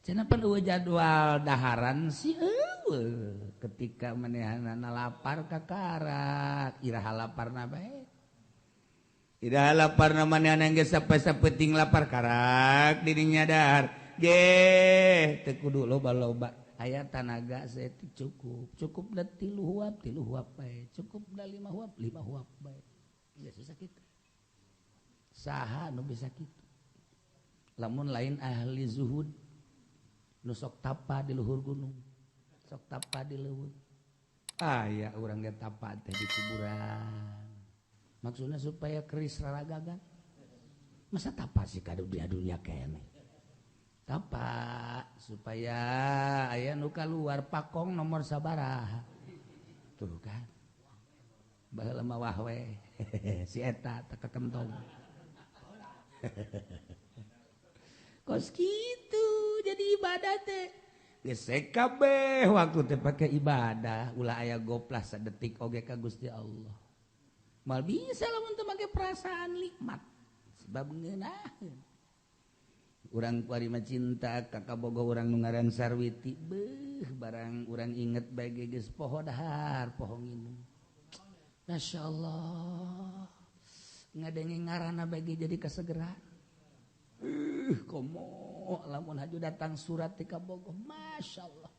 cenah pan eueuh jadwal daharan sih eueuh ketika manehanana lapar kakarak iraha laparna bae iraha laparna manehanana geus sampai sapeuting lapar karak dirinya dahar geh teu kudu loba-loba Aya tanaga saeutik cukup. Cukup da 3 huap, 3 huap bae. Cukup da 5 huap, 5 huap bae. Geus bisa kitu. Saha nu bisa kitu? Lamun lain ahli zuhud nu sok tapa di luhur gunung, sok tapa di leuweung. Aya urang ge tapa teh di kuburan. Maksudnya supaya keris raragagan. Masa tapa sih ka dunia keneh. Tapa supaya aya nu kaluar pakong nomor sabaraha. Tuh kan. Baheula mah wah we. Si eta teh kekentong. Kos kitu jadi ibadah teh. Geus kabeh waktu teh pake ibadah, ulah aya goplah sadetik oge ka Gusti Allah. Mal bisa lamun teu make perasaan nikmat. Sebab ngeunaheun. Urang kuari mah cinta ka kabogoh urang nu ngaran Sarwiti, beuh barang urang inget bae ge geus poho dahar, poho nginum. Masyaallah. Ngadenge ngaranna bae ge jadi kasegeran. Komo lamun haju datang surat ti kabogoh, masyaallah.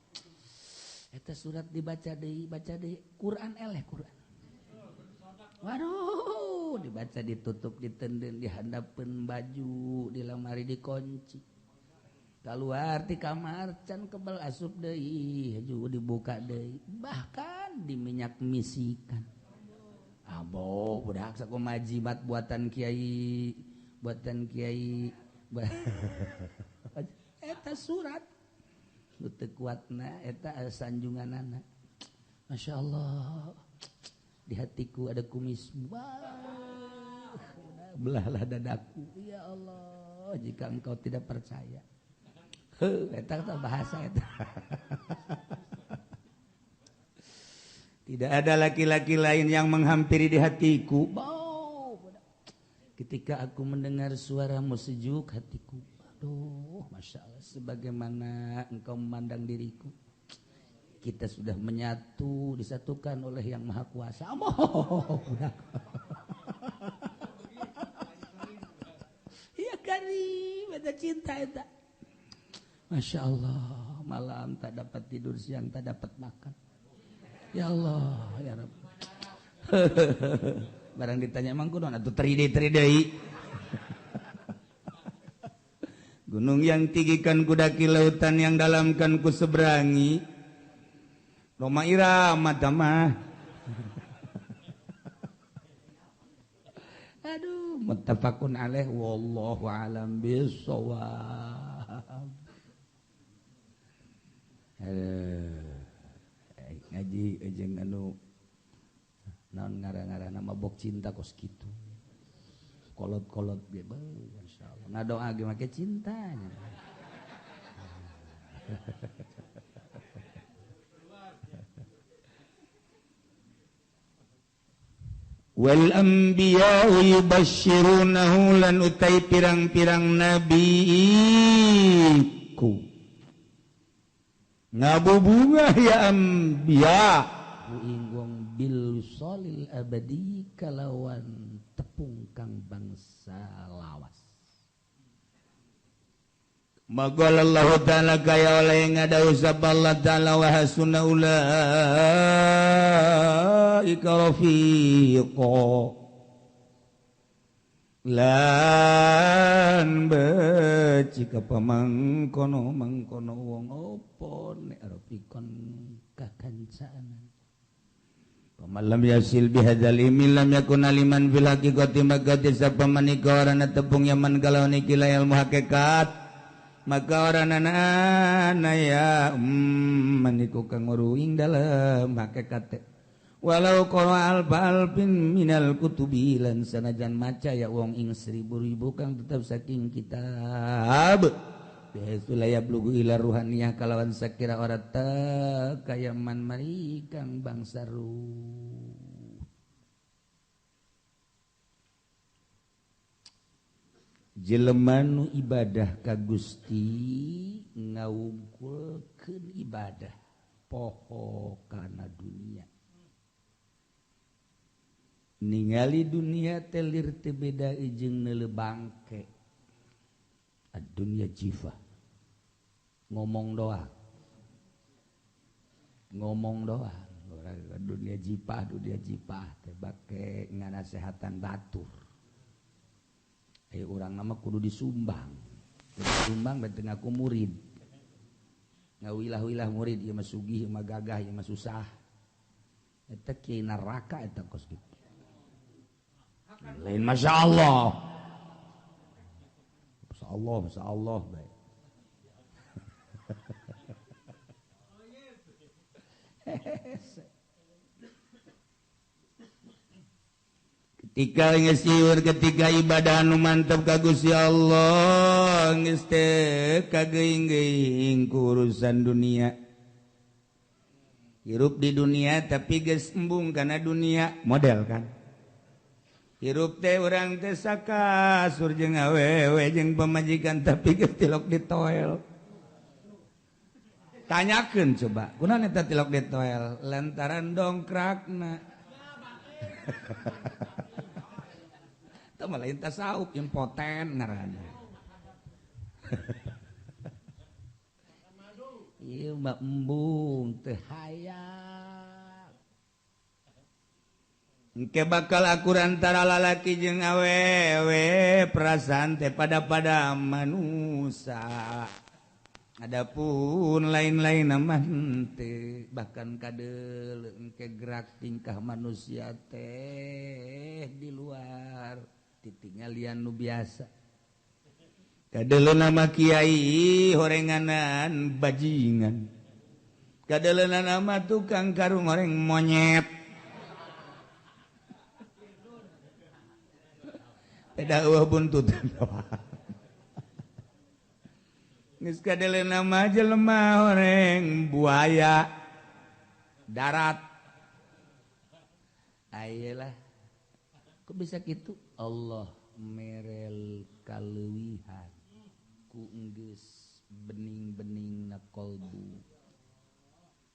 Eta surat dibaca deui, baca deui, Quran eleh Quran. Waduh, dibaca ditutup ditenden dihandapeun baju, di lemari dikunci. Keluar ti kamar can kebel asup deui, haju dibuka deui, bahkan diminyak misikan. Abo budak sakumaha jimat buatan kiai, buatan kiai. Eta surat nu teu kuatna eta sanjunganana. Masyaallah, di hatiku ada kumis, wah, belahlah dadaku ya Allah jika engkau tidak percaya. Heuh, eta bahasa eta. Tidak ada laki-laki lain yang menghampiri di hatiku. Ketika aku mendengar suaramu sejuk hatiku. Aduh, Masya Allah, sebagaimana engkau memandang diriku. Kita sudah menyatu, disatukan oleh Yang Maha Kuasa. Oh, ya karim, ada cinta itu. Masya Allah, malam tak dapat tidur, siang tak dapat makan. Ya Allah, ya Rabb. Barang ditanya emang kunaon atuh 3D 3D. Gunung yang tinggi kan kudaki, lautan yang dalam kan ku seberangi. Roma Irama tamah. Aduh, muttafaqun alaih wallahu alam bissawab. Ngaji jeung anu naon ngarang-ngaranna mabok cinta kos kitu. Kolot-kolot ge beuh insyaallah. Ngadoa ge make cinta nya. Wal anbiya'u yubashshirunahu lan utai pirang-pirang nabi ku ngabubungah ya anbiya ingwong bil solil abadi kalawan tepung kang bangsa lawas. Maqala Allah ta'ala kaya oleh ngadau sapa Allah ta'ala wa hasuna ulaika rafiqa lan becik apa mangkono mangkono wong opo nek rafiqon kakancaanan. Pamalam yasil bihadzal ilmi lam yakun aliman fil haqiqati maka sapa manika orana tepung yaman kalawan iki ilmu hakikat maka oranana ya maniku kang ing dalem hakikat walau qara alfa alfin minal kutubi lan sanajan maca ya wong ing seribu-ribu kang tetep saking kitab bihaitsu la yablughu ila ruhaniyah kalawan sakira ora teu kaya man mari kang bangsa ruh. Jelema nu ibadah ka Gusti ngawungkulkeun ibadah poho kana dunia. Ningali dunia teh lir teu beda jeung neuleu bangke. Ad-dunya jifa. Ngomong doang. Ngomong doang orang dunia jipah teh bake nganasehatan batur. Ayo urang nama kudu disumbang. Disumbang berarti ngaku murid. Ngawilah-wilah murid ieu mah sugih, ieu mah gagah, ieu mah susah. Eta kiai neraka eta kos kitu. Lain Masya Allah. Masya Allah, Masya Allah bae. Ketika geus sieur, ketika ibadah nu mantep ka Gusti Allah, geus teu kageuing-geuing ku urusan dunia. Hirup di dunia tapi geus embung kana dunia, model kan. Hirup teh urang teh sakasur jeung awewe jeung pamajikan tapi geus tilok di toel. Tanyakeun coba, kunaon eta tilok di toel? Lantaran dongkrakna. Itu malah tasawuf impoten ngaranna. Ieu mah embung teu hayang. Engke bakal akur antara lalaki jeung awewe, perasaan teh pada-pada manusia. Adapun lain-lain mah henteu, bahkan kadeuleu engke gerak tingkah manusia teh di luar titingalian nu biasa. Kadeuleu nama kiai horenganan bajingan. Kadeuleu nama tukang karung horeng monyet. Beda eueuh buntutan. Geus kadeuleu nama jelema horeng buaya darat. Ayelah. Kok bisa kitu? Allah merel kaleuwihan ku enggeus bening-bening na kolbu.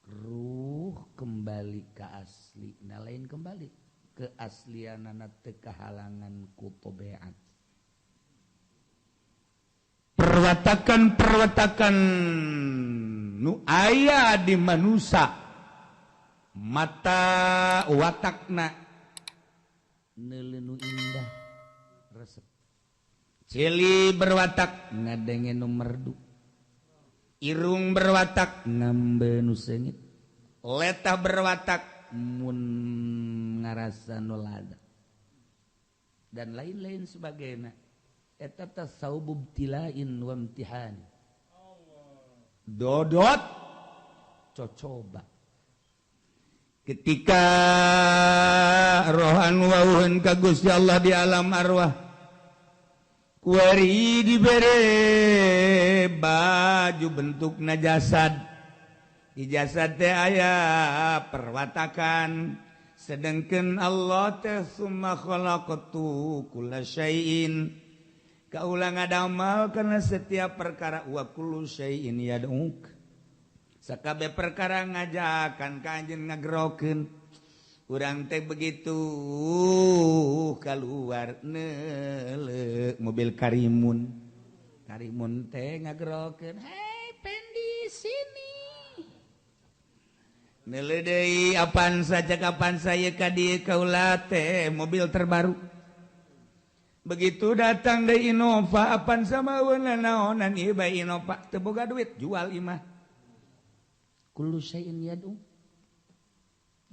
Ruh kembali ke asli, na lain kembali keaslianana teu kahalangan ku tobeat. Perwatakan-perwatakan nu aya di manusia mata watakna neuleu nu indah resep. Celi berwatak ngadenge nu merdu, irung berwatak ngambe nu seungit, letah berwatak mun ngarasa nu lada, dan lain-lain sebagainya. Eta tasawuf ibtila'in wa imtihan. Dodot cocoba. Ketika rohan wauhun ka Gusti Allah di alam arwah, kuari dibere baju bentukna jasad. Di jasad teh aya perwatakan, sedangkan Allah teh summa khalaqtu kulla syai'in. Kaulah ngadamal karena setiap perkara wa kullu syai'in yad'uk. Sakabeh perkara ngajakan ka anjeun ngagerokeun. Urang teh begitu keluar neuleuh mobil Karimun. Karimun teh ngagerokeun, "Hei, Pendi sini." Neuleuh deui Avanza cek Avanza ieu ka dieu kaula teh mobil terbaru. Begitu datang dari Innova, Avanza mah naonan ieu bae Innova, teu boga duit jual imah. Kullu syai'in yad'u.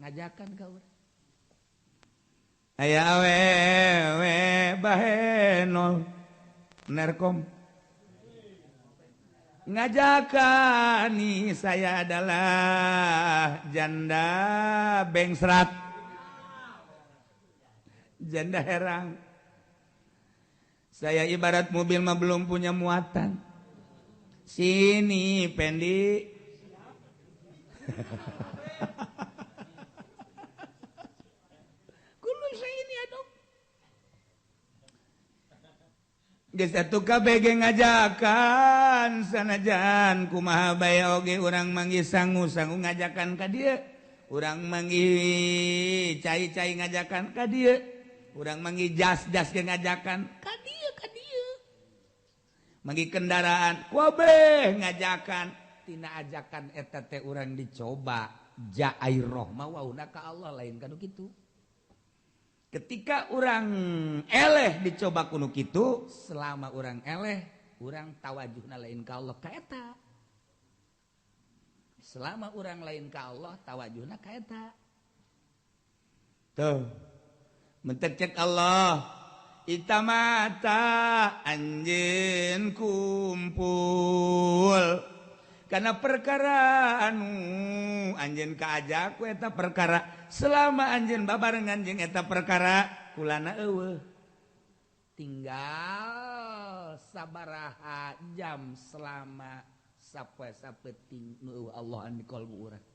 Ngajakan ka urang. Aya awewe bahenol Nerkom. Ngajakan nih saya adalah janda bengsrat. Janda herang. Saya ibarat mobil mah belum punya muatan. Sini Pendi. Kulo saya ini aduh. Geus atuh kabeh ge ngajakan sanajan kumaha bae oge urang manggih sangu-sangu ngajakan ka dieu. Urang manggih cai-cai ngajakan ka dieu. Urang manggih jas-jas ge ngajakan ka dieu ka dieu. Manggih kendaraan kabeh ngajakan. Tina ajakan eta teh urang dicoba Ja'air rohmah wauna ka Allah lain kanu kitu. Ketika urang eleh dicoba kunu kitu, selama urang eleh, urang tawajuhna lain ka Allah ka eta. Selama urang lain ka Allah tawajuhna ka eta. Tuh. Mentek cek Allah itamata anjeun kumpul karena perkara anu anjeun kaajak ku eta perkara selama anjeun babarengan jeung eta perkara kulana eueuh tinggal sabaraha jam selama sapoe sapeting nu eueuh Allah anu di kalbu urang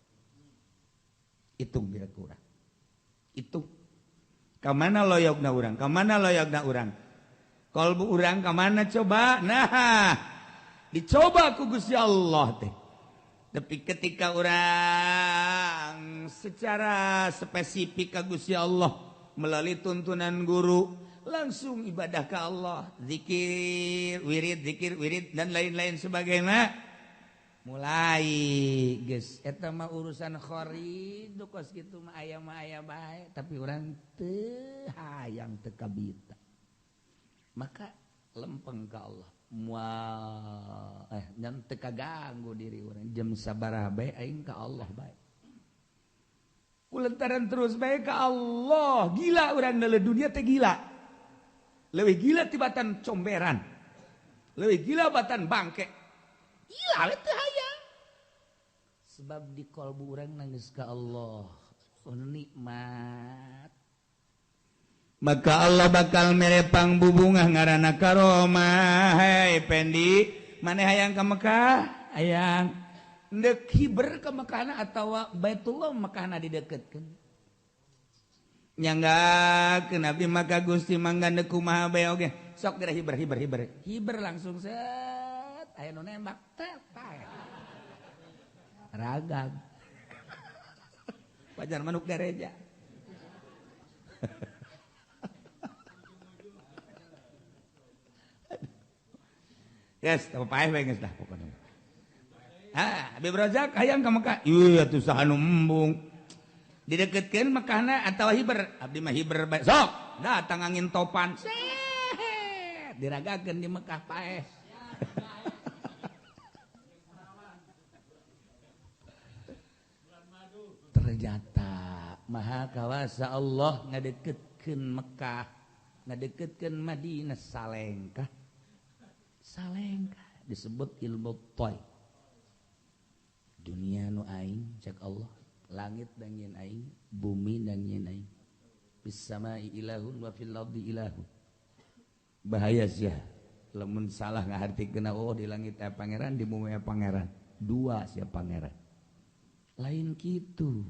hitung bila kurang hitung ka mana loyogna urang ka mana loyogna urang kalbu urang ka mana coba nah dicoba ku Gusti Allah teh. Tapi ketika orang secara spesifik ka Gusti Allah melalui tuntunan guru langsung ibadah ke Allah, zikir, wirid dan lain-lain sebagainya. Mulai geus eta mah urusan khorid kos kitu mah aya bae, tapi urang teu hayang teu kabita. Maka lempeng ka Allah. Mual nyan teu kaganggu diri urang jam sabaraha bae aing ka Allah bae. Kulantaran terus bae ka Allah, gila urang neuleuh dunia teh gila. Leuwih gila tibatan comberan. Leuwih gila batan bangke. Gila we teu hayang. Sebab di kalbu urang nangis ka Allah. Oh, nikmat. Maka Allah bakal merepang bubungah ngaranna karomah. Hei Pendi, maneh hayang ka Mekah? Hayang. Ndek hiber ka Mekahna atawa Baitullah Mekahna dideketkeun. Nyanggakeun abdi maka Gusti mangga ndek kumaha bae oge. Sok geura hiber hiber hiber. Hiber langsung set aya nu nembak teh paeh. Ragag. Pajar manuk gareja. Yes, teu paeh bae geus dah pokona. Ha, Habib Razak hayang ka Mekah. Ieu atuh saha nu embung. Dideketkeun Mekahna atawa hiber? Abdi mah hiber bae. Sok, datang angin topan. Set, diragakeun di Mekah paeh. Ternyata Maha Kawasa Allah ngadeketkeun Mekah, ngadeketkeun Madinah salengkah. Salengkah disebut ilmu toy. Dunia nu aing cek Allah, langit dan nyen aing, bumi dan nyen aing. Fis samai ilahun wa fil ardi ilahun. Bahaya sia. Lamun salah ngahartikeun oh di langit aya pangeran, di bumi aya pangeran. Dua sia pangeran. Lain kitu.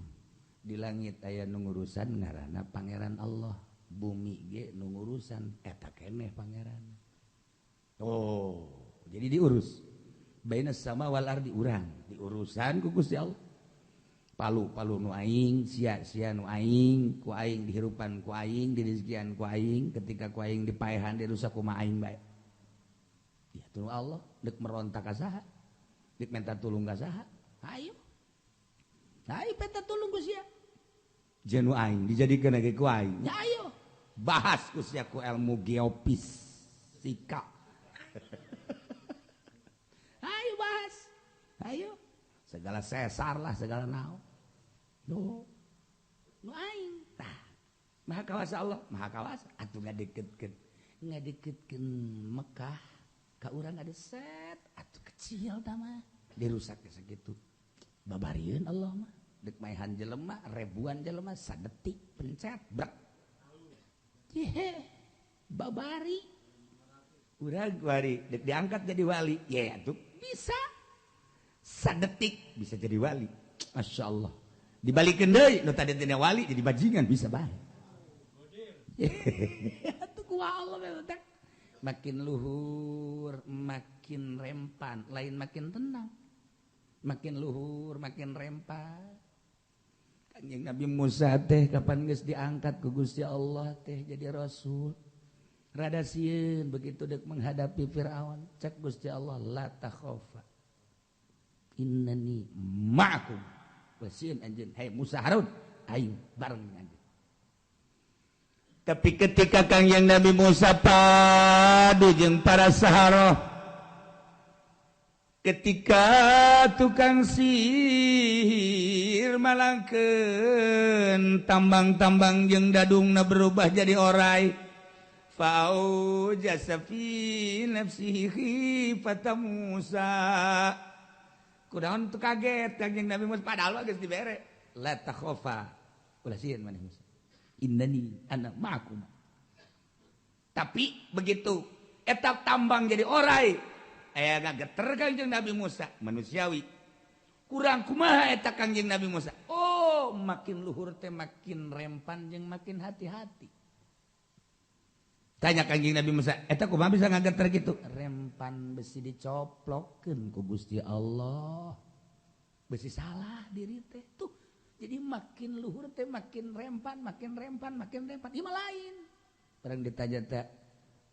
Di langit aya nu ngurusan ngaranna pangeran Allah, bumi ge nu ngurusan eta keneh pangeran. Oh, jadi diurus. Baina sama wal ardi urang, diurusan ku Gusti Allah. Palu-palu nu aing, sia-sia nu aing, ku aing dihirupan ku aing, direzekian ku aing, ketika ku aing dipaehan dirusak kumaha aing bae. Ya tulu Allah, deuk merontak ka saha? Deuk minta tulung ka saha? Ayo. Ayo minta tulung ku sia. Jeung nu aing dijadikeun ge ku aing. Ya ayo. Bahas ku sia ku ilmu geofisika. Ayo bahas. Ayo. Segala sesar lah, segala naon. Nu. Nu aing. Tah. Maha kawasa Allah, maha kawasa. Atuh ngadeketkeun. Ngadeketkeun Mekah ka urang ada set atuh kecil tah mah. Dirusak sakitu. Babarieun Allah mah. Deuk maehan jelema, ribuan jelema sadetik pencet brek. Yehe. Babari. Urang wali dek diangkat jadi wali, ya tuh bisa sadetik bisa jadi wali, masya Allah. Dibalikeun deui, nu tadi tina wali jadi bajingan bisa bae. Atuh ku Allah teh. Makin luhur, makin rempan, lain makin tenang. Makin luhur, makin rempan. Kanjeng Nabi Musa teh kapan geus diangkat ku Gusti Allah teh jadi rasul. Rada sieun begitu dek menghadapi Firaun, cek Gusti Allah la takhafa. Innani ma'akum Sieun anjeun. Hei Musa Harun, aing bareng jeung anjeun. Tapi ketika Kangjeng Nabi Musa padu jeung para saharoh, ketika tukang sihir malangkeun tambang-tambang jeung dadungna berubah jadi orai, fa'aujasa fi nafsihi khifata Musa. Kunaon teu kaget Kangjeng Nabi Musa padahal geus dibere la takhafa, ulah sieun maneh Musa. Innani ana ma'akum. Tapi begitu eta tambang jadi orai, aya ngageter Kangjeng Nabi Musa, manusiawi. Kurang kumaha eta Kangjeng Nabi Musa? Oh, makin luhur teh makin rempan jeung makin hati-hati. Tanya Kangjeng Nabi Musa, eta kumaha bisa ngageter gitu? Rempan besi dicoplokkeun ku Gusti Allah. Besi salah diri teh tuh. Jadi makin luhur teh makin rempan, makin rempan, makin rempan. Ieu mah lain. Barang ditanya teh,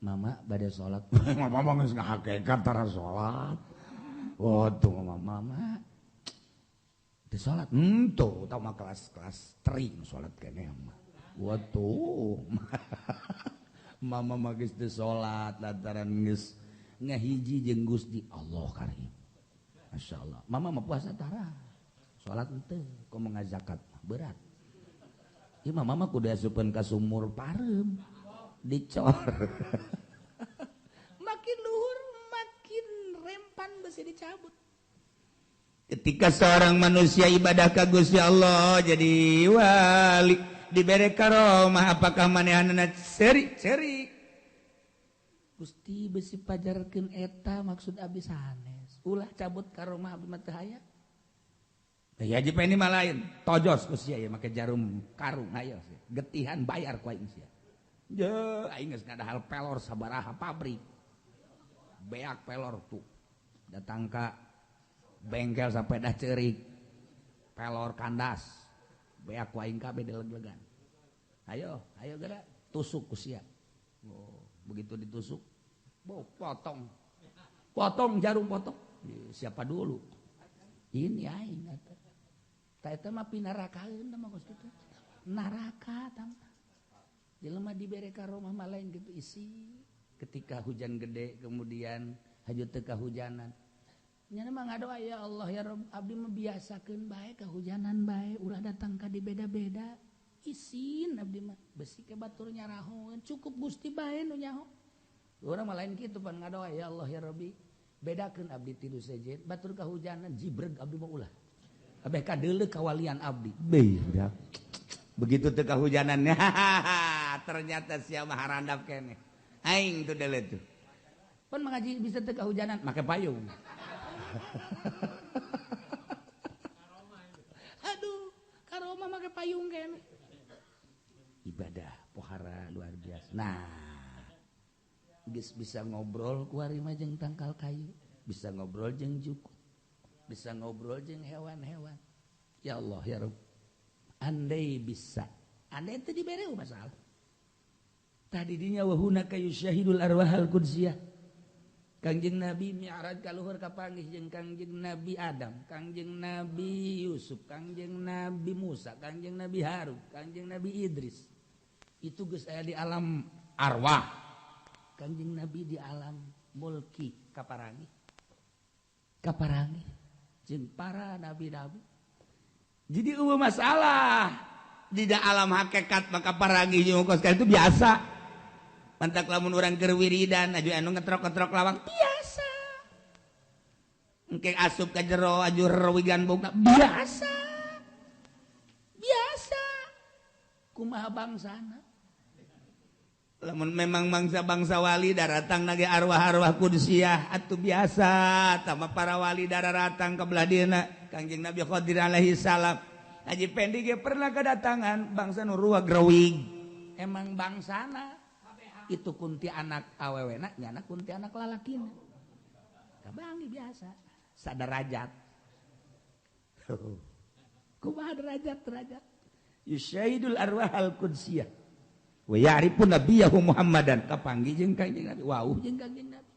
"Mama bade salat." Mama geus ngahakekat tara salat. Waduh, mama, mama. Teu salat. Henteu, tah mah kelas-kelas tering salat keneh mah. Waduh. Mama mah geus teu salat lantaran geus ngahiji jeung Gusti Allah Karim. Masyaallah. Mama mah puasa tara. Salat henteu, komo ngazakat berat. Ieu mah mama kudu asupeun ka sumur pareum, dicor. Makin luhur makin rempan besi dicabut. Ketika seorang manusia ibadah ka Gusti Allah jadi wali, dibere karomah, apakah manehanna ceri-ceri? Gusti besi pajarkeun eta maksud abdi sanes. Ulah cabut karomah abdi mah teu aya. Ya haji ini mah lain, tojos ku sia make jarum karung ayo sia. Getihan bayar ku aing sia. Je aing geus ngadahal pelor sabaraha pabrik. Beak pelor tuh. Datang ka bengkel sampai dah ceurik. Pelor kandas. Beak ku aing kabeh dileg-legan. Ayo, ayo geura tusuk ku sia. Oh, begitu ditusuk, bo potong. Potong jarum potong. Siapa dulu? Ini aing atuh. Ta eta mah pinarakaeun mah kos kitu. Neraka tah. Jelema dibere karomah mah lain kitu isi. Ketika hujan gede kemudian haju teu kahujanan. Nya mah ngadoa ya Allah ya Rabb abdi mah biasakeun bae kahujanan bae ulah datang ka di beda-beda. Isin abdi mah besi ke batur nyarahoeun cukup Gusti bae nu nyaho. Urang mah lain kitu pan ngadoa ya Allah ya Rabbi bedakeun abdi ti nu sejen batur kahujanan jibreg abdi mah ulah. Abeh kadeuleu kawalian abdi. Beuh. Begitu teu kahujanannya ternyata sia mah harandap keneh. Aing tuh deuleu tuh. Pan mengaji bisa teu kahujanan make payung. Aduh, karomah make payung keneh. Ibadah pohara luar biasa. Nah, geus bisa ngobrol ku ari mah jeung tangkal kayu, bisa ngobrol jeung jukut, bisa ngobrol jeung hewan-hewan. Ya Allah ya Rabb. Andai bisa, andai itu dibere masalah. Tadi dinya wa hunaka yusyahidul arwahal qudsiyah. Kangjeng Nabi mi'raj ka luhur kapanggih jeung Kangjeng Nabi Adam, Kangjeng Nabi Yusuf, Kangjeng Nabi Musa, Kangjeng Nabi Harun, Kangjeng Nabi Idris. Itu geus aya di alam arwah. Kangjeng Nabi di alam mulki kaparangi. Kaparangi jeung para nabi-nabi. Jadi eueuh masalah di alam hakikat maka parangi jeung kos itu biasa. Mantak lamun urang keur wiridan aju anu ngetrok-ngetrok lawang biasa. Engke asup ka jero aju rewigan bogna biasa. Biasa. Kumaha bangsana? Lamun memang bangsa-bangsa wali daratang nage arwah-arwah kudsiyah atuh biasa tama para wali daratang ka belah dieuna Kangjeng Nabi Khadir alaihi salam. Haji Pendi ge pernah kedatangan bangsa nu ruwag rewig. Emang bangsana itu kunti anak awewena nyana kunti anak lalakina. Kabangi biasa sadarajat. Kumaha derajat-derajat? Yusyahidul arwahal qudsiyah. Wa ya'rifu nabiyahu Muhammadan kapanggih jeung Kangjeng Nabi. Wauh jeung Kangjeng Nabi.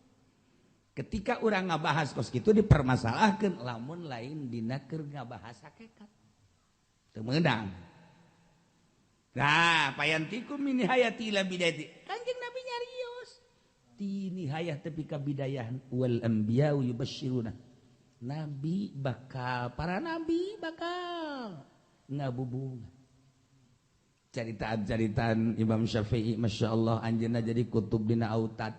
Ketika urang ngabahas kos kitu dipermasalahkeun lamun lain dina keur ngabahas hakikat. Teu meunang. Nah, payantikum min hayati ila bidayati. Kanjeng Nabi nyarios. Ti nihayah tepi ka bidayah wal anbiya yubashshiruna. Nabi bakal, para nabi bakal ngabubunga. Caritaan-caritaan Imam Syafi'i, Masya Allah, anjeunna jadi kutub dina autad.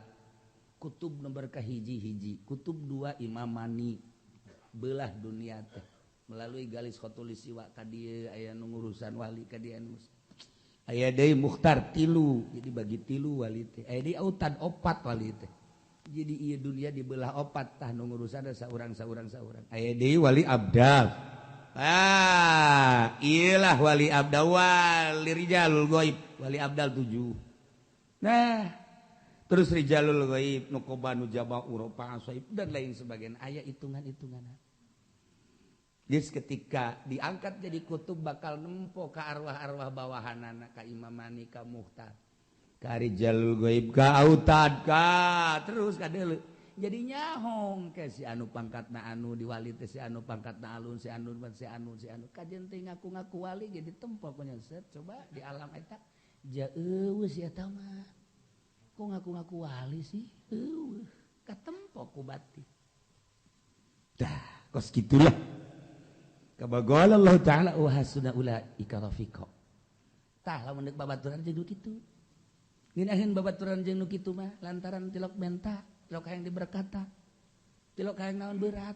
Kutub nomor kahiji-hiji, kutub dua Imam Mani belah dunia teh melalui galis khotulisiwa ka dieu aya nu ngurusan wali ka dieu anu aya deui Mukhtar tilu, jadi bagi tilu wali teh, aya deui autad opat wali teh. Jadi ieu dunia dibelah opat tah nu ngurusan saurang-saurang saurang. Aya deui wali abdal. Ah, iyalah wali abdal, wali rijalul ghaib, wali abdal 7. Nah, terus rijalul ghaib, nukoba nujaba uropa asaib dan lain sebagainya. Aya hitungan-hitungan. Jadi ketika diangkat jadi kutub bakal nempo ka arwah-arwah bawahanana, ka Imamani, ka Muhtar, ka rijalul ghaib, ka autad, ka terus ka deuleu. Jadi nyahong ke si anu pangkatna anu diwali teh si anu pangkatna alun si anu si anu si anu kajen teh ngaku-ngaku wali jadi tempo punya set coba di alam eta ja eueuh si eta mah kok ngaku-ngaku wali sih eueuh katempo ku batin dah kos kitulah kabagol Allah taala wa hasuna ulaika rafiqa tah lamun deuk babaturan jeung nu kitu ngeunaheun babaturan jeung nu kitu mah lantaran tilok menta tilok hayang diberkata tilok hayang naon berat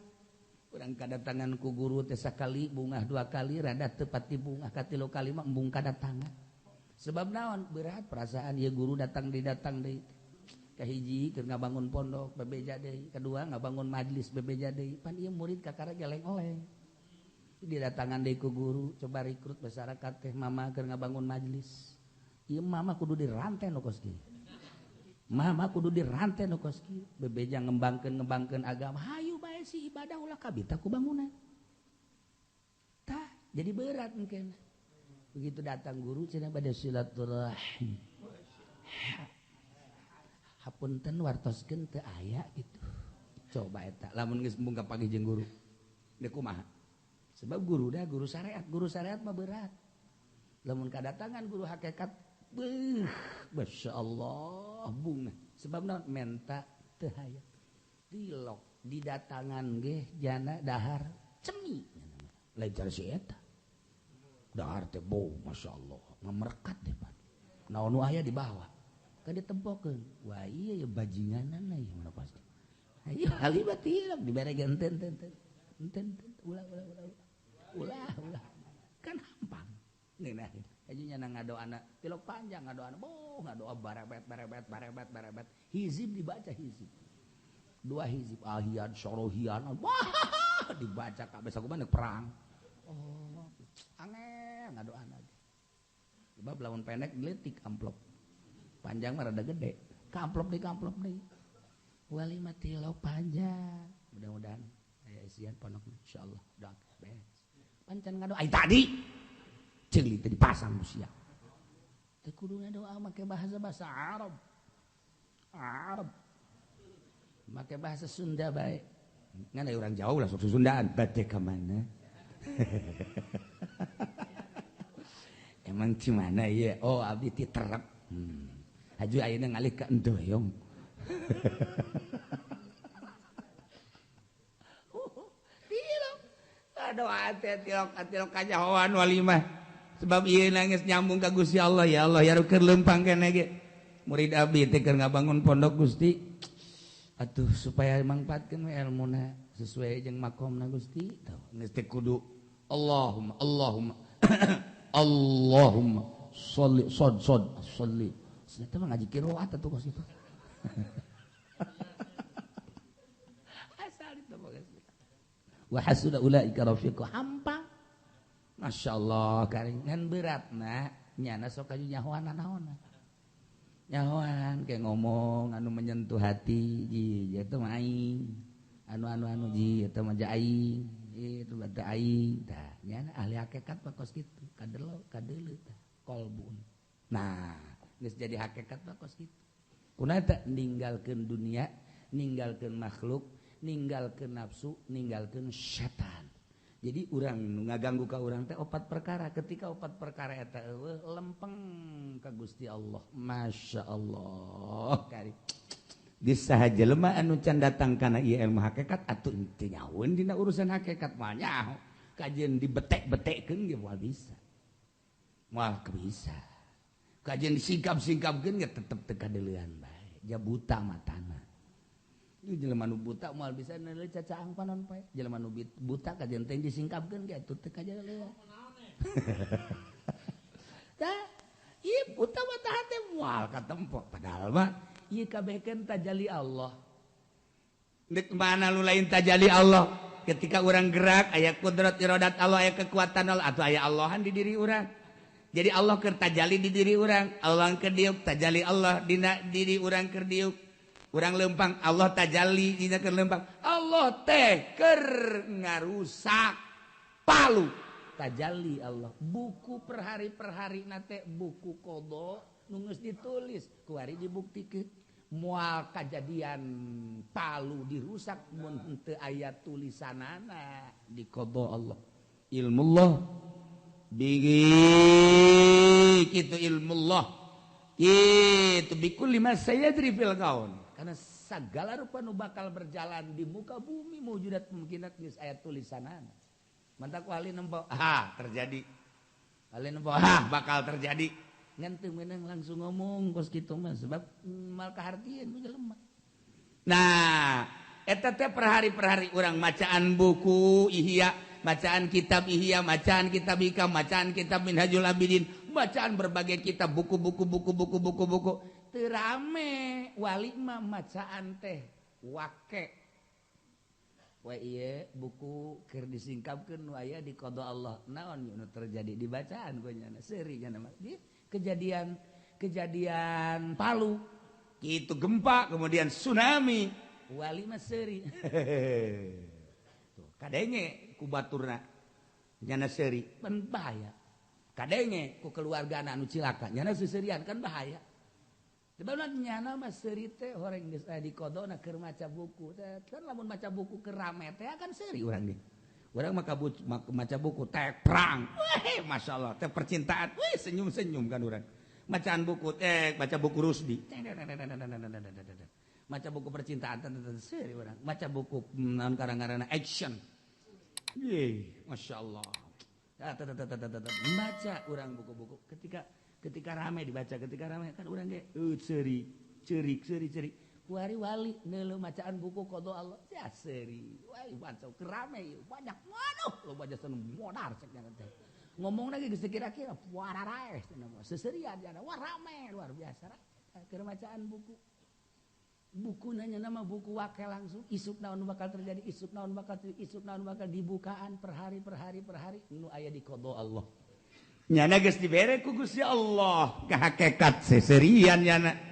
urang kadatangan ku guru teh sakali bungah dua kali rada teu pati bungah katilu kali mah embung kadatangan sebab naon berat perasaan ieu guru datang didatang deui kahiji keur ngabangun pondok bebeja deui kadua ngabangun majelis bebeja deui pan ieu murid kakara geleng-oleng didatangan deui ku guru coba rekrut masyarakat teh mama keur ngabangun majelis ieu mama kudu dirantai nu kos kieu. Mama kudu dirantai nu kos kieu bebeja ngembangkeun agama hayu bae si ibadah ulah kabita ku bangunan tah jadi berat mungkin begitu datang guru cenah bade silaturahim hapunten wartoskeun teu aya gitu coba eta lamun geus embung kapanggih jeung guru deuk kumaha sebab guru dah guru syariat mah berat lamun kadatangan guru hakikat beuh masyaallah bunga sebab naon menta teu hayang tilok didatangan ge jana dahar cemi lain cara si eta dahar teh bau masyaallah ngamerekat deh pan naon nu aya di bawah kan ditempokeun wah iya ya bajinganan ieu mana pasti ayo halibat tilok dibere ge enten enten enten ulah ulah ulah ulah ulah kan hampang ngeunah aja nyana ngadoana tilok panjang ngadoana boh ngadoa barebet barebet barebet barebet hizib dibaca hizib dua hizib ahian sorohian wah dibaca kabeh sakumaha perang oh angel ngadoana sebab lamun pendek leutik amplop panjang mah rada gede ka amplop deui wali mah tilok panjang mudah-mudahan aya isian pondok insyaallah doa beres pancan ngadoa ai tadi ceuli teh dipasang ku sia teu kudu ngadoa make bahasa-bahasa Arab Arab make bahasa Sunda bae ngan aya urang jauh lah sok Sundaan bade ka mana emang di mana ieu oh abdi ti terep haju ayeuna ngalih ka Endoyong tilok aduh teh tilok tilok kanyahoan walimah sebab ieu nangis nyambung ka Gusti Allah ya Allah ya keur leumpang keneh ge murid abdi teh keur ngabangun pondok Gusti atuh supaya mangpaatkeun we elmuna sesuai jeung makomna Gusti tah geus teh kudu Allahumma Allahumma Allahumma sholli shod shod sholli eta mah ngaji qiraat atuh kos kitu asal itu mah wa hasuna ulaika rafiqa hampang Masya Allah karingan berat nah nyana sok aju nyahoan naon nyahoan kayak ngomong anu menyentuh hati ji eta mah aing anu anu anu ji eta mah aing itu bata aing tah nyana ahli hakikat mah kos kitu kadelo kadeuleu tah kolbun nah geus jadi hakikat mah kos kitu kunaon teh ninggalkeun dunia ninggalkeun makhluk ninggalkeun nafsu ninggalkeun setan. Jadi urang nu ngaganggu ka urang teh opat perkara. Ketika opat perkara eta eueuh lempeng ka Gusti Allah. Masya Allah. Kari. Geus saha jelema anu can datang kana ieu ilmu hakikat atuh teu nyahoeun dina urusan hakikat mah nyaho. Kajeun dibetek-betekkeun ge moal bisa. Moal bisa. Kajeun disingkap-singkapkeun ge tetep teu kadeulean bae. Ja buta matana. Jelema nu buta moal bisa neuleuh cacaang panon poe. Jelema nu buta kajeun teh disingkapkeun ge atuh teu kajaleuh. Tah, ieu buta mata hate moal katempo. Padahal mah ieu kabeh kan tajali Allah. Deuk mana lu lain tajali Allah? Ketika urang gerak aya kudrat iradat Allah, aya kekuatan Allah atuh aya Allahan di diri urang. Jadi Allah keur tajali di diri urang, Allah keur diuk tajali Allah dina diri urang keur diuk. Urang lempang Allah tajali dina keur lempang. Allah teh keur ngarusak palu tajali Allah. Buku per hari nate buku qada nu geus ditulis kuari dibuktikeun. Moal kajadian palu dirusak mun henteu aya tulisanana di qada Allah. Ilmu Allah bigi kitu ilmu Allah. Kitu bikulli ma sayajri fil kaun. Karena segala rupa nu bakal berjalan di muka bumi mewujudat mungkinat geus aya tulisanana. Mantak ku ahli nempo, ah terjadi. Ahli nempo, ah bakal terjadi. Ngan teu meunang langsung ngomong kos kitu mah sebab mal kahartieun ku jelema. Nah, eta teh per hari urang macaan buku Ihya, bacaan kitab Ihya, bacaan kitab Hikam, bacaan kitab Minhajul Abidin, bacaan berbagai kitab, buku-buku buku-buku buku-buku. Teu rame wali mah macaan teh wake. We ieu buku keur disingkapkeun nu aya di qada Allah. Naon nu terjadi di bacaan ku nyana seuri nyana mah. Kejadian kejadian Palu, gitu gempa, kemudian tsunami, wali mah seuri. Tuh kadenge ku baturna nyana seuri, kan bahaya. Kadenge ku keluargana anu cilaka, nyana seuseurian kan bahaya. Sebabna nyana mah seuri teh horeng geus aya di qadona keur maca buku. Kan lamun maca buku keur rame teh kan seuri urang ge. Urang mah maca buku teh perang. Weh, masyaallah, teh percintaan. Weh, senyum-senyum kan urang. Bacaan buku teh, baca buku Rusdi. Maca buku percintaan seuri urang. Maca buku naon karang-karana action. Ye, masyaallah. Baca urang buku-buku ketika rame dibaca, ketika rame kan urang ge seuri, ceurik, seuri, ceurik. Kuari wali neuleuh macaan buku qada Allah, ya seuri. Wah, baca kerame ieu, banyak. Waduh, lo baca seneng modar cek nya teh. Ngomong lagi geus kira-kira wararaeh cenah mah. Seserian jana, wah rame luar biasa. Keur macaan buku. Buku nanya nama buku wake langsung isuk naon bakal terjadi, isuk naon bakal terjadi, isuk naon bakal dibukaan per hari per hari per hari nu aya di qada Allah. Nyana geus dibere ku Gusti Allah ka hakikat seserian nyana.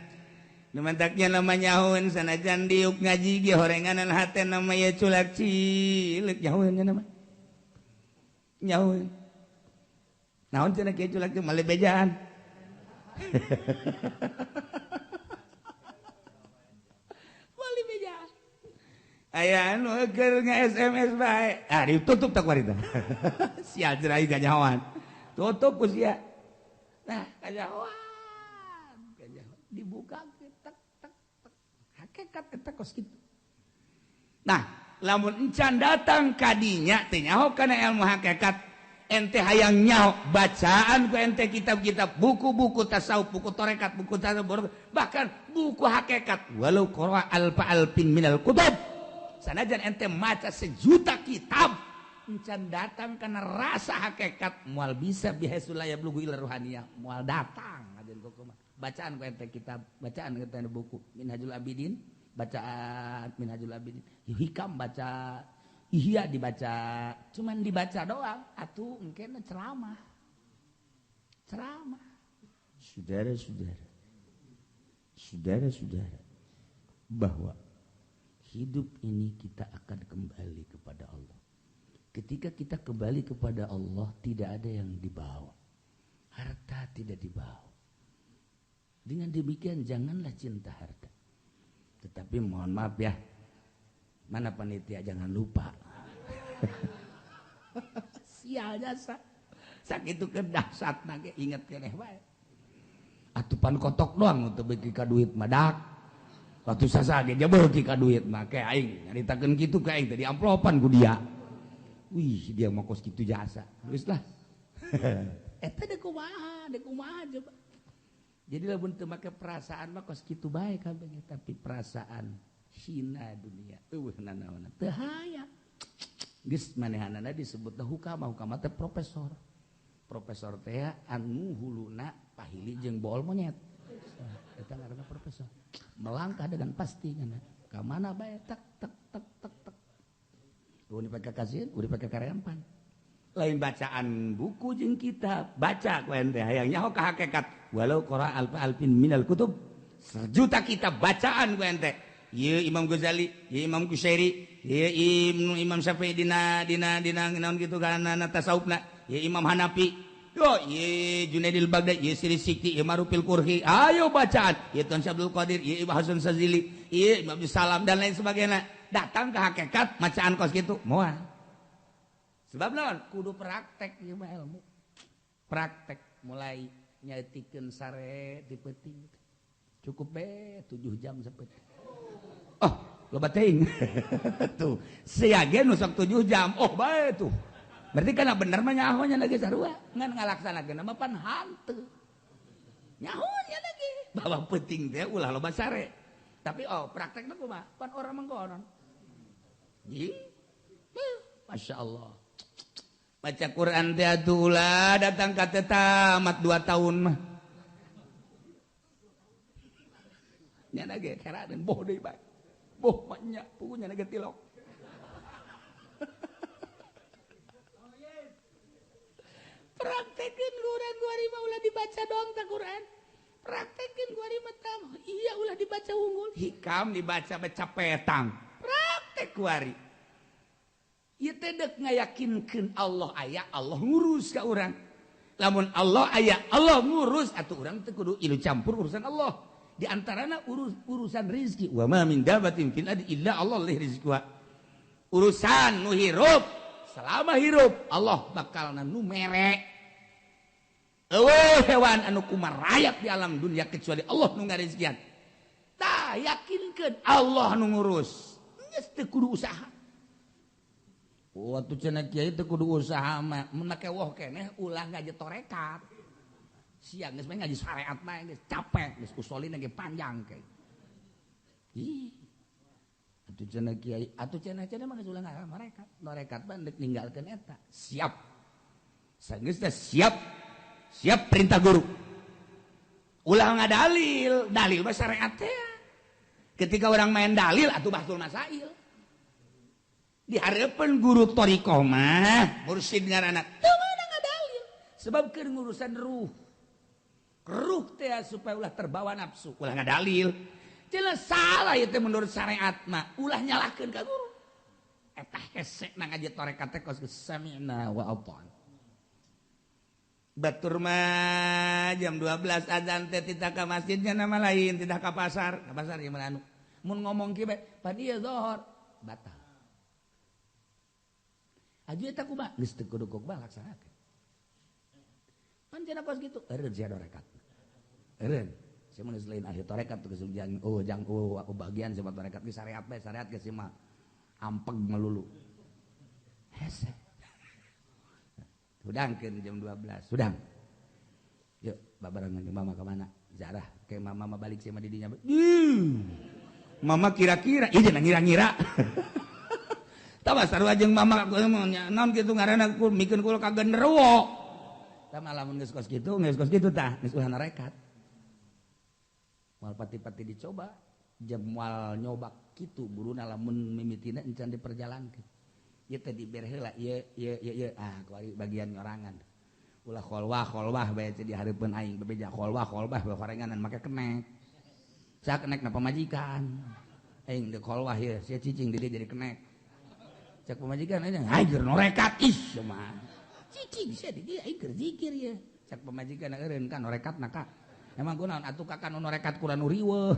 Nu mantaknya nama nyahoeun sanajan diuk ngaji ge horenganan hate nama ye culak cileuk nyahoeun nyana mah. Nyahoeun. Naon cenah kieu culak teh male bejaan. Male bejaan. Aya anu keur nge-SMS bae. Ah ditutup tak warita. Sial cerai ganyahoan. Tutup ku sia. Nah, kanyahoan. Kanyahoan dibuka tek tek tek. Hakikat eta kos kitu. Nah, lamun encan datang kadinya teh nyaho kana ilmu hakikat, ente hayang nyaho bacaan ku ente kitab-kitab, buku-buku tasawuf, buku tarekat, buku tasawuf, bahkan buku hakikat walau qara alfa alfin minal kutub. Sanajan ente maca sejuta kitab encan datang karena rasa hakikat moal bisa bihasul la yablughu ila ruhaniyah, moal datang ajen kumaha. Bacaan ku ente kitab, bacaan ku ente buku Minhajul Abidin, bacaan Minhajul Abidin, Hikam baca, Ihya dibaca, cuman dibaca doang atuh engkena ceramah. Ceramah. Saudara-saudara. Saudara-saudara, bahwa hidup ini kita akan kembali kepada Allah. Ketika kita kembali kepada Allah, tidak ada yang dibawa. Harta tidak dibawa. Dengan demikian janganlah cinta harta. Tetapi mohon maaf ya, mana panitia jangan lupa. Sial jasa. Sakitu ke dahsyatna ge inget keneh bae. Atupan kotok doang teu beuki ka duit mah dak. Waktu sasa ge beuki ka duit mah ke aing nyaritakeun kitu ka aing teh diamplopan ku dia. Wih, dia mah kos kitu jasa. Geus lah. Eta deuk kumaha coba. Jadi lamun teu make perasaan mah kos kitu bae kabeh, tapi perasaan hina dunia eueuh nanaonan teu hayang. Geus manehanana disebutna hukama, hukama teh profesor. Profesor teh anu huluna pahili jeung bool monyet. Eta ngaranna profesor. Melangkah dengan pasti kana. Ka mana bae tek tek tek tek tek. Udah dipake kasieun, udah dipake karempan. Lain bacaan buku jeung kitab, baca ku ente hayang nyaho ka hakikat. Walau qara alfa alfin minal kutub, sejuta kitab bacaan ku ente. Ieu Imam Ghazali, ieu Imam Kusyairi, ieu Imam Syafi'i dina dina dina naon kitu kana tasawufna, ieu Imam Hanafi, yo ieu Junaidil Baghdadi, ieu Siri Sikti, ieu Marufil Qurhi. Ayo bacaan, ieu Tuan Syabdul Qadir, ieu Ibnu Hasan Sazili, ieu Imam Abdus Salam dan lain sebagainya. Datang ke hakikat macaan kos kitu moal. Sebab naon? Kudu praktek ieu mah ilmu. Praktek mulai nyaetikeun sare di peuting. Cukup be 7 jam sapeut. Oh, loba teuing. Tuh, sia ge nu sok 7 jam. Oh, bae tuh. Berarti kana bener mah nyaho nya lagi sarua. Ngan ngalaksanakeun mah pan hanteu. Nyaho nya lagi. Bahwa peuting teh ulah loba sare. Tapi oh, praktekna kumaha? Pan urang mangkonon. Ih. Masya Allah. Baca Quran teh atuh ulah datang ka teh tamat 2 tahun mah. Nya ge keraden boh deui bae. Boh mah nya puguh nya ge tilok. Praktekeun urang 2000 ulah dibaca doang tah Quran. Praktekeun 2000 tah. Iya ulah dibaca unggul. Hikam dibaca baca petang. Praktek kuari. Ieu teh deuk ngayakinkeun Allah aya, Allah ngurus ka urang. Lamun Allah aya, Allah ngurus atuh urang teh kudu ilu campur urusan Allah. Di antarana urusan rizki. Wa ma min dabatin fil ardi illa Allah lih rizquha. Urusan nu hirup, selama hirup Allah bakalna nu mere. Eueuh hewan anu kumarayap di alam dunia kecuali Allah nu ngarizkian. Tah yakinkeun Allah nu ngurus. Geus teu kudu usaha. Waktu cenah kiai teu kudu usaha mah, mun make woh keneh ulah ngaji torekat. Siang geus mah ngaji syariat mah geus capek, geus usolina ge panjang ke. Ih. Atuh cenah kiai, atuh cenah-cenah mah geus ulah ngaji torekat. Torekat mah deuk ninggalkeun eta. Siap. Sageus teh siap. Siap perintah guru. Ulah ngadalil, dalil mah syariat teh. Ketika orang main dalil atuh bahsul masail. Di hareupeun guru thariqah mah mursyid ngaranna teu meunang ngadalil sebab keur ngurusan ruh. Ruh teh supaya ulah terbawa nafsu, ulah ngadalil. Jelas salah ieu teh menurut syariat mah, ulah nyalahkeun ka guru. Eta hese na ngaji tarekat teh kos sami'na wa ata'na. Batur mah jam 12 azan teh tidak ka masjidnya nama lain, tidak ka pasar ieu mah anu. Mun ngomong kieu bae, pan ieu zuhur, batal. Aju eta kumaha? Geus teu kudu kumaha laksanakeun. Pan cenah kos kitu, eureun sia tarekat. Eureun. Sia mun geus lain ahli tarekat geus jang oh jang oh bagian sama tarekat ge syariat bae, syariat geus mah ampeg melulu. Hese. Hudangkeun jam 12, hudang. Yuk, babarengan jeung mama ka mana? Zarah, ke mama mah balik sia mah di dinya. Mama kira-kira, ieu cenah ngira-ngira. Tah sarua jeung mama naon kitu ngaranna mikeun kula ka genderuwo. Tah lamun geus kos kitu tah geus ulah narekat. Moal pati-pati dicoba, jeung moal nyoba kitu guruna lamun mimitina encan diperjalankeun. Ieu teh dibere heula ieu ieu ieu ah kuari bagian nyorangan. Ulah kholwah bae teh di hareupeun aing bebeja kholwah bae horenganan make kenek. Sa kenek na pamajikan. Aing deuk kholwah ieu sia cicing di dieu jadi kenek. Cek pamajikan aja, hajar norekat ih mah. Cicing sia di dieu aing keur zikir ye. Cek pamajikan eureun kan norekat na ka. Emang kunaon atuh kakak nu norekat kurang nu riweuh.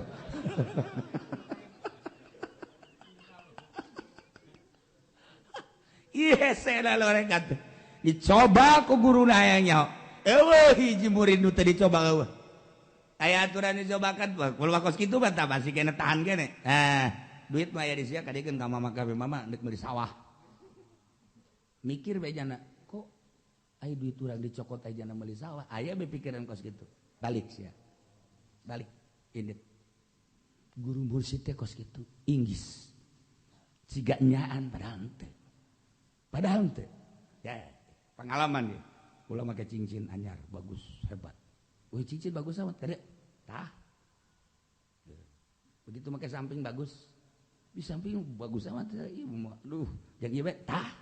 Ih hese da lorekat. Dicoba ku guruna hayang nyaho. Eueuh hiji murid nu teu dicoba eueuh. Aya aturan dicobakan kulo kos kitu mah tah masih kena tahan kene. Nah, duit mah aya di sia kadiekeun ka mama ka mama deuk meuli sawah. Mikir bae jana, kok aya duit urang dicokot aya jana meuli sawah, aya be pikiran kos kitu. Balik sia. Balik indit. Guru mursyid teh kos kitu, inggis. Siga nyaan padahal teu. Padahal teu. Ya, pengalaman ya. Kula make cincin anyar, bagus, hebat. Wih, cincin bagus amat, kada? Tah. Begitu make samping bagus. Di samping bagus amat, ieu mah. Aduh, jeung ieu bae, tah.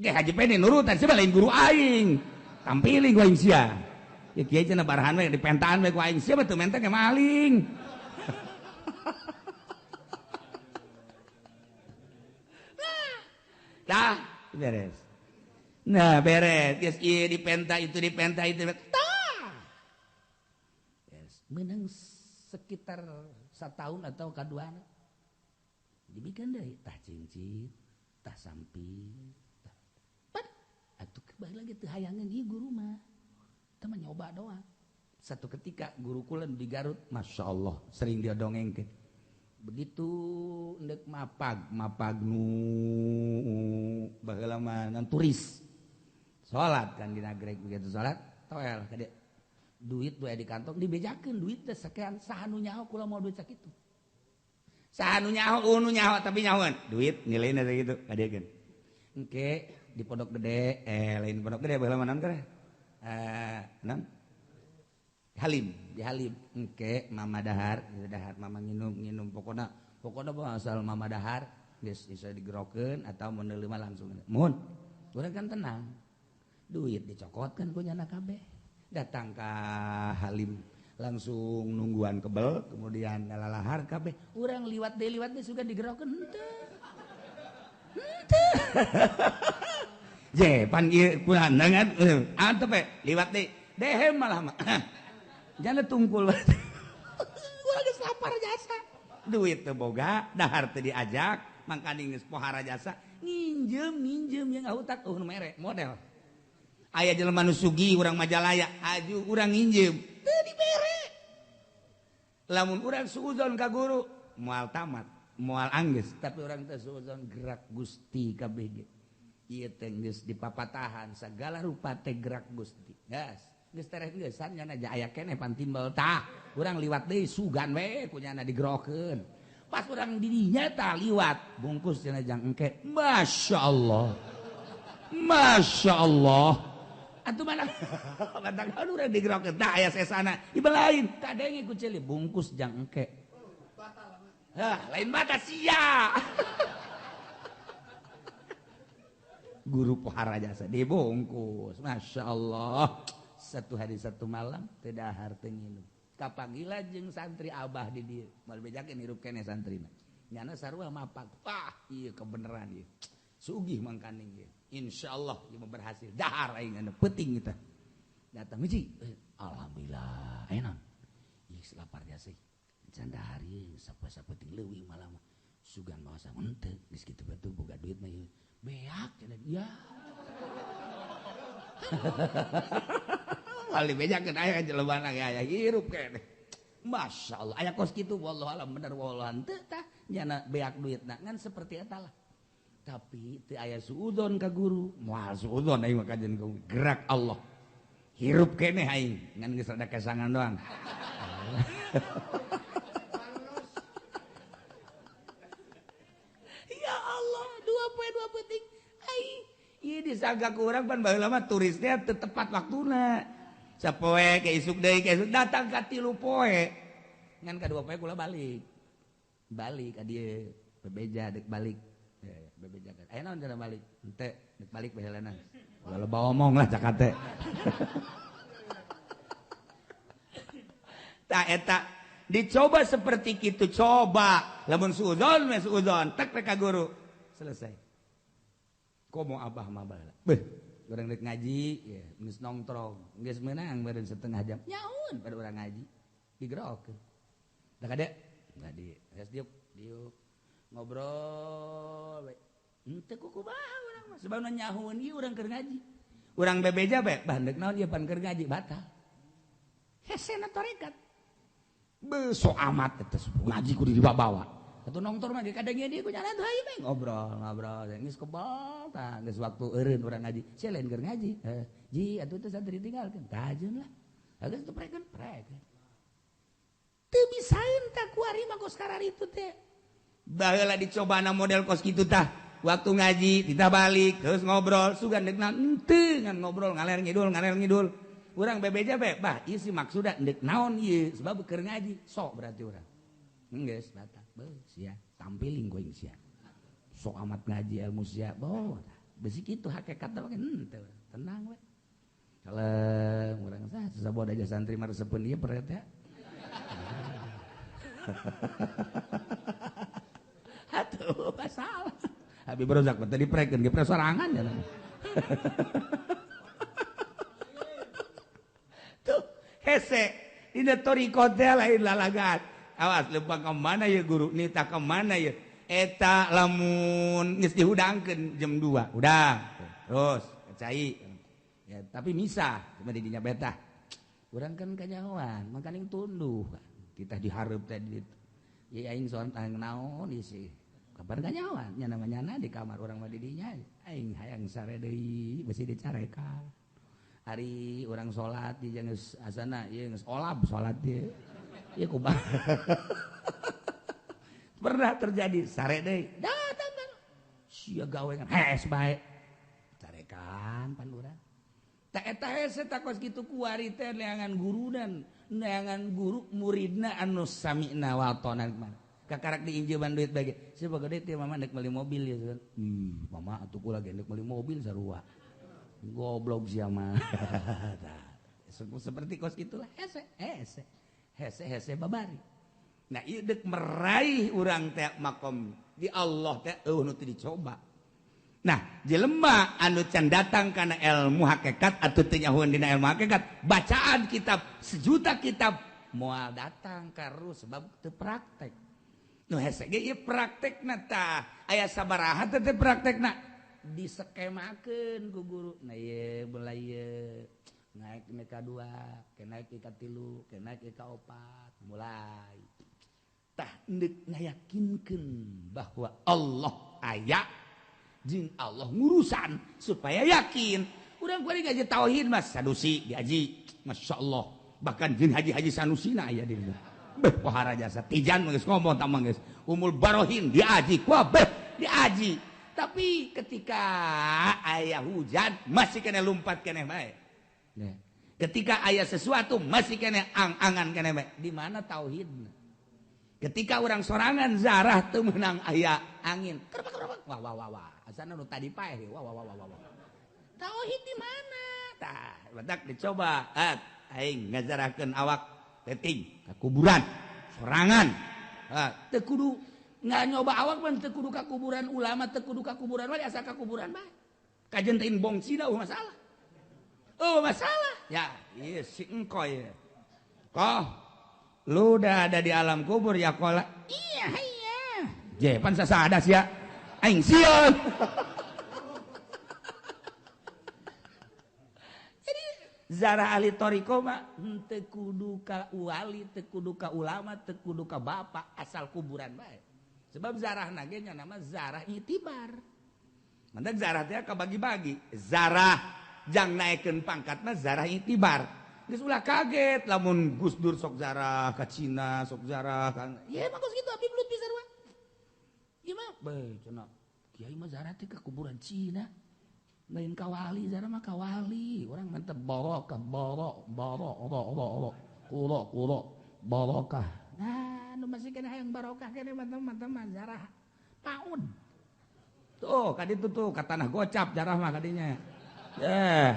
Ge haji pene nurutan sia lain guru aing. Tampiling ku aing sia. Ya kiai cenah barahan we dipentaan we ku aing sia mah teu menteng ge maling. Tah, beres. Nah, beres. Geus ieu dipenta itu dipenta itu. Tah. Beres. Menang sekitar setahun atau kaduana. Dibikin deui tah cincin, tah samping. Tah. Pat, atuh kembali lagi teu hayangeun ieu guru mah. Teu mah nyoba doang. Satu ketika guru kula di Garut, Masya Allah, sering dia dongengkeun. Begitu ndek mapag, mapag nu baheula mah ngan turis. Salat kan di nagreg begitu salat, toel kade. Duit we di kantong dibejakeun duit teh sekian saha nu nyaho kula mau duit sakitu. Saha nu nyaho nu nyaho tapi nyahoan. Duit nilainya sakitu kadekeun. Engke di Pondok Gede, lain Pondok Gede baheula mah naon teh? Naon? Halim, di Halim. Engke mama dahar, dahar mama nginum pokona pokona asal mama dahar geus bisa digerokeun atau menerima langsung. Mohon. Urang kan tenang. Duit dicokotkan ku nyana kabeh. Datang ka Halim langsung nungguan kebel, kemudian lalahar kabeh. Urang liwat deui sugan digerokeun henteu. Henteu. Je pan ieu kulandangan antep we liwat deui. Dehem malah mah. Jangan tungkul. Urang geus lapar jasa. Duit teu boga, dahar teu diajak, mangkaning geus pohara jasa, nginjem yang ngahutak eueuh nu mere model. Aya jelema nu sugih urang Majalaya, aju urang nginjem, teu dibere. Lamun urang suuzon ka guru, moal tamat, moal anggeus, tapi urang teh suuzon gerak Gusti kabeh ge. Ieu teh geus dipapatahan sagala rupa teh gerak Gusti. Gas. Geus tereh geusan nyana aya keneh pan timbel tah urang liwat deui sugan we ku nyana digerokeun pas urang di dinya tah liwat bungkus cenah jang engke masyaallah masyaallah atuh mana batang urang digerokeun tah aya sesana ibelain kadenge ku ceuli bungkus jang engke hah lain batas sia guru pohara jasa dibungkus masyaallah. Satu hari satu malam teu dahar teu nginum. Kapanggila jeung santri abah di dieu. Moal bejakeun hirup keneh santrina. Nyana sarua mapak. Wah, ieu kebeneran ieu. Sugih mangkaning ieu. Insyaallah ieu berhasil. Dahar aing anu peuting kita. Datang hiji. Alhamdulillah. Aya naon? Ih lapar jasa. Can dahar ieu sapoe-sapoe leuwih malam. Sugan mawa henteu geus kitu batu boga duit mah ieu. Beak cenah. Ya. Kali bejakeun aya jelema aya hirup keneh. Masyaallah aya kos kitu wallahu alam bener wallahu henteu tah nyana beak duitna ngan seperti eta lah. Tapi teu aya suudzon ka guru. Moal suudzon aing mah kajen gerak Allah. Hirup keneh aing ngan geus rada kesangan doang. Ya Allah, 2 poe 2 peuting. Ai ieu disangka ku urang pan baheula mah turisnya teu tepat waktuna. Sapoe ke isuk deui ke isuk datang ka 3 poe. Ngan ka 2 poe kula balik. Balik ka dieu bebeja deuk balik. Bebeja kan. Aya naon cenah balik? Henteu deuk balik baheulana. Ulah loba omong lah cakate. Tah eta dicoba seperti kitu coba. Lamun suudzon we suudzon tek ka guru. Selesai. Komo abah mah baheula. Beuh, urang rek ngaji, ya, geus nongtrong, geus meunang beureun setengah jam. Nyaun pada urang ngaji. Digerokeun. Da kade? Da di geus diuk, diuk. Ngobrol we. Henteu kukumaha urang Sama sebab nyahueun ieu urang keur ngaji. Urang bebeja bae bah deuk naon ieu pan keur ngaji batal. Hesena tarekat. Beso amat eta ngaji kudu dibawa. Atuh nongtor mah kadang ieu ku nyala tuh hayu bae ngobrol-ngobrol geus kebal tah geus waktu eureun urang ngaji. Sia lain keur ngaji. Ji atuh teh santri tinggalkeun. Tajeun lah. Geus teu prekeun prek. Teu bisaeun tah kuari mah kos kararitu teh. Baheula dicobana model kos kitu tah. Waktu ngaji kita balik terus ngobrol sugan deuk naon henteu ngan ngobrol ngaler ngidul. Urang bebeja bae bah ieu si maksudna deuk naon ieu sebab keur ngaji sok berarti urang. Geus batal. Beuh sia tampiling ku aing sia. Sok amat ngaji ilmu sia. Boh besi kitu hakikat teh henteu tenang we. Kalem urang sah saboda aja santri mah resepeun ieu peret ya. Atuh masalah. Habib Rozak mah tadi prekeun ge pre sorangan ya. Tuh hese dina thariqah teh lain lalagan. Awas lempang ke mana ya guru nita ke mana ya eta lamun geus dihudangkeun jam 2 udah terus cai ya tapi misah cuma di dinya betah urang kan kanyahoan makaning tunduh kita dihareup teh di ditu ya aing sontang naon isi kabar kanyahoan nya namanya di kamar urang mah di dinya aing hayang sare deui besi dicarekan ari urang salat di geus asana ieu geus olab salat ieu. Ya kumaha. Pernah terjadi sare deui. Datang kan. Sia gawe kan hees bae. Carekan pan urang. Tah eta hese tah kos kitu kuari teh neangan guru dan neangan guru muridna anu sami'na wa ata'na kumaha. Kakarak diinjeman duit bage. Sia boga duit teh mama deuk meuli mobil ya. Ih, mama atuh kula ge deuk meuli mobil sarua. Goblok sia mah. Seperti kos kitulah hese hese. Hese-hese babari. Nah ieu deuk meraih urang teh makom di Allah teh eueuh nu teu dicoba. Nah jelema anu can datang kana ilmu hakikat atuh teu nyahueun dina ilmu hakikat, bacaan kitab sejuta kitab moal datang karu sebab teu praktek. Nu hese ge ieu praktekna tah aya sabaraha teh praktekna diskemakeun ku guru. Nah ieu belah ieu naik ke 2, ke naik ke 3, ke naik ke 4, mulai. Tah endek ngayakinkeun bahwa Allah aya jeung Allah ngurusan supaya yakin. Urang kuari ngaji tauhid mas Sanusi diaji, Masya Allah. Bahkan jeung haji-haji Sanusina aya di dieu. Beh pohara jasa tijan geus ngomong tah geus. Umul Barohin diaji, kabeh diaji. Tapi ketika aya hujan masih kena lumpat keneh bae. Nah, ketika ayat sesuatu masih kena ang-angan kena bae. Di mana tauhidna? Ketika orang sorangan zarah teu meunang aya angin. Kerbak wah wah wah wah. Asana nu tadi paeh wah wah wah wah wah. Tauhid di mana? Tah, badak dicoba. At aing ngazarahkeun awak peting ka kuburan sorangan. Ah, teu kudu nggak nyoba awak mah teu kudu ka kuburan ulama, teu kudu ka kuburan wali asal ka kuburan bae. Kajen teh bong cina masalah. Oh masalah ya, iya si engkoy ya. Koh, lu udah ada di alam kubur ya kola. Iya iya. Je, pan sasada sia. Aing sieun. Jadi zarah ahli thariqah mah henteu kudu ka wali, teu kudu ka ulama, teu kudu ka bapak, asal kuburan bae. Sebab zarahna ge nya nama zarah itibar. Mantak zarah teh kabagi-bagi. Zarah jang naikkeun pangkat mah zarah itibar. Geus ulah kaget lamun Gus Dur sok zarah ka Cina, sok zarah ka ieu mah geus kitu abdi belut pisan we. Ieu mah bae cenah. Kiai mah zarah teh ka kuburan Cina. Lain ka wali, zarah mah ka wali. Urang mah teh barokah, barok, barok, barok, barok, kuro, kuro, barokah. Nah, nu masih kena hayang barokah kene mah teman-teman zarah paun. Tuh, ka ditu tuh ka tanah gocap zarah mah kadinya. Ya.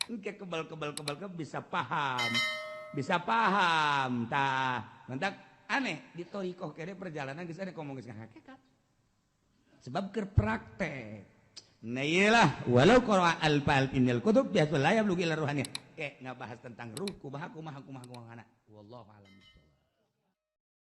Engke kebal bisa paham. Bisa paham tah. Mentak aneh di thariqah kene perjalanan geus aneh ngomong geus hakikat. Sebab keur praktek. Nah iyalah walau qara'a al-fal innal kutub biasa la yablughu ila ruhaniyah. Ke ngabahas tentang ruh kumaha kumaha kumaha kumaha. Wallahu a'lam.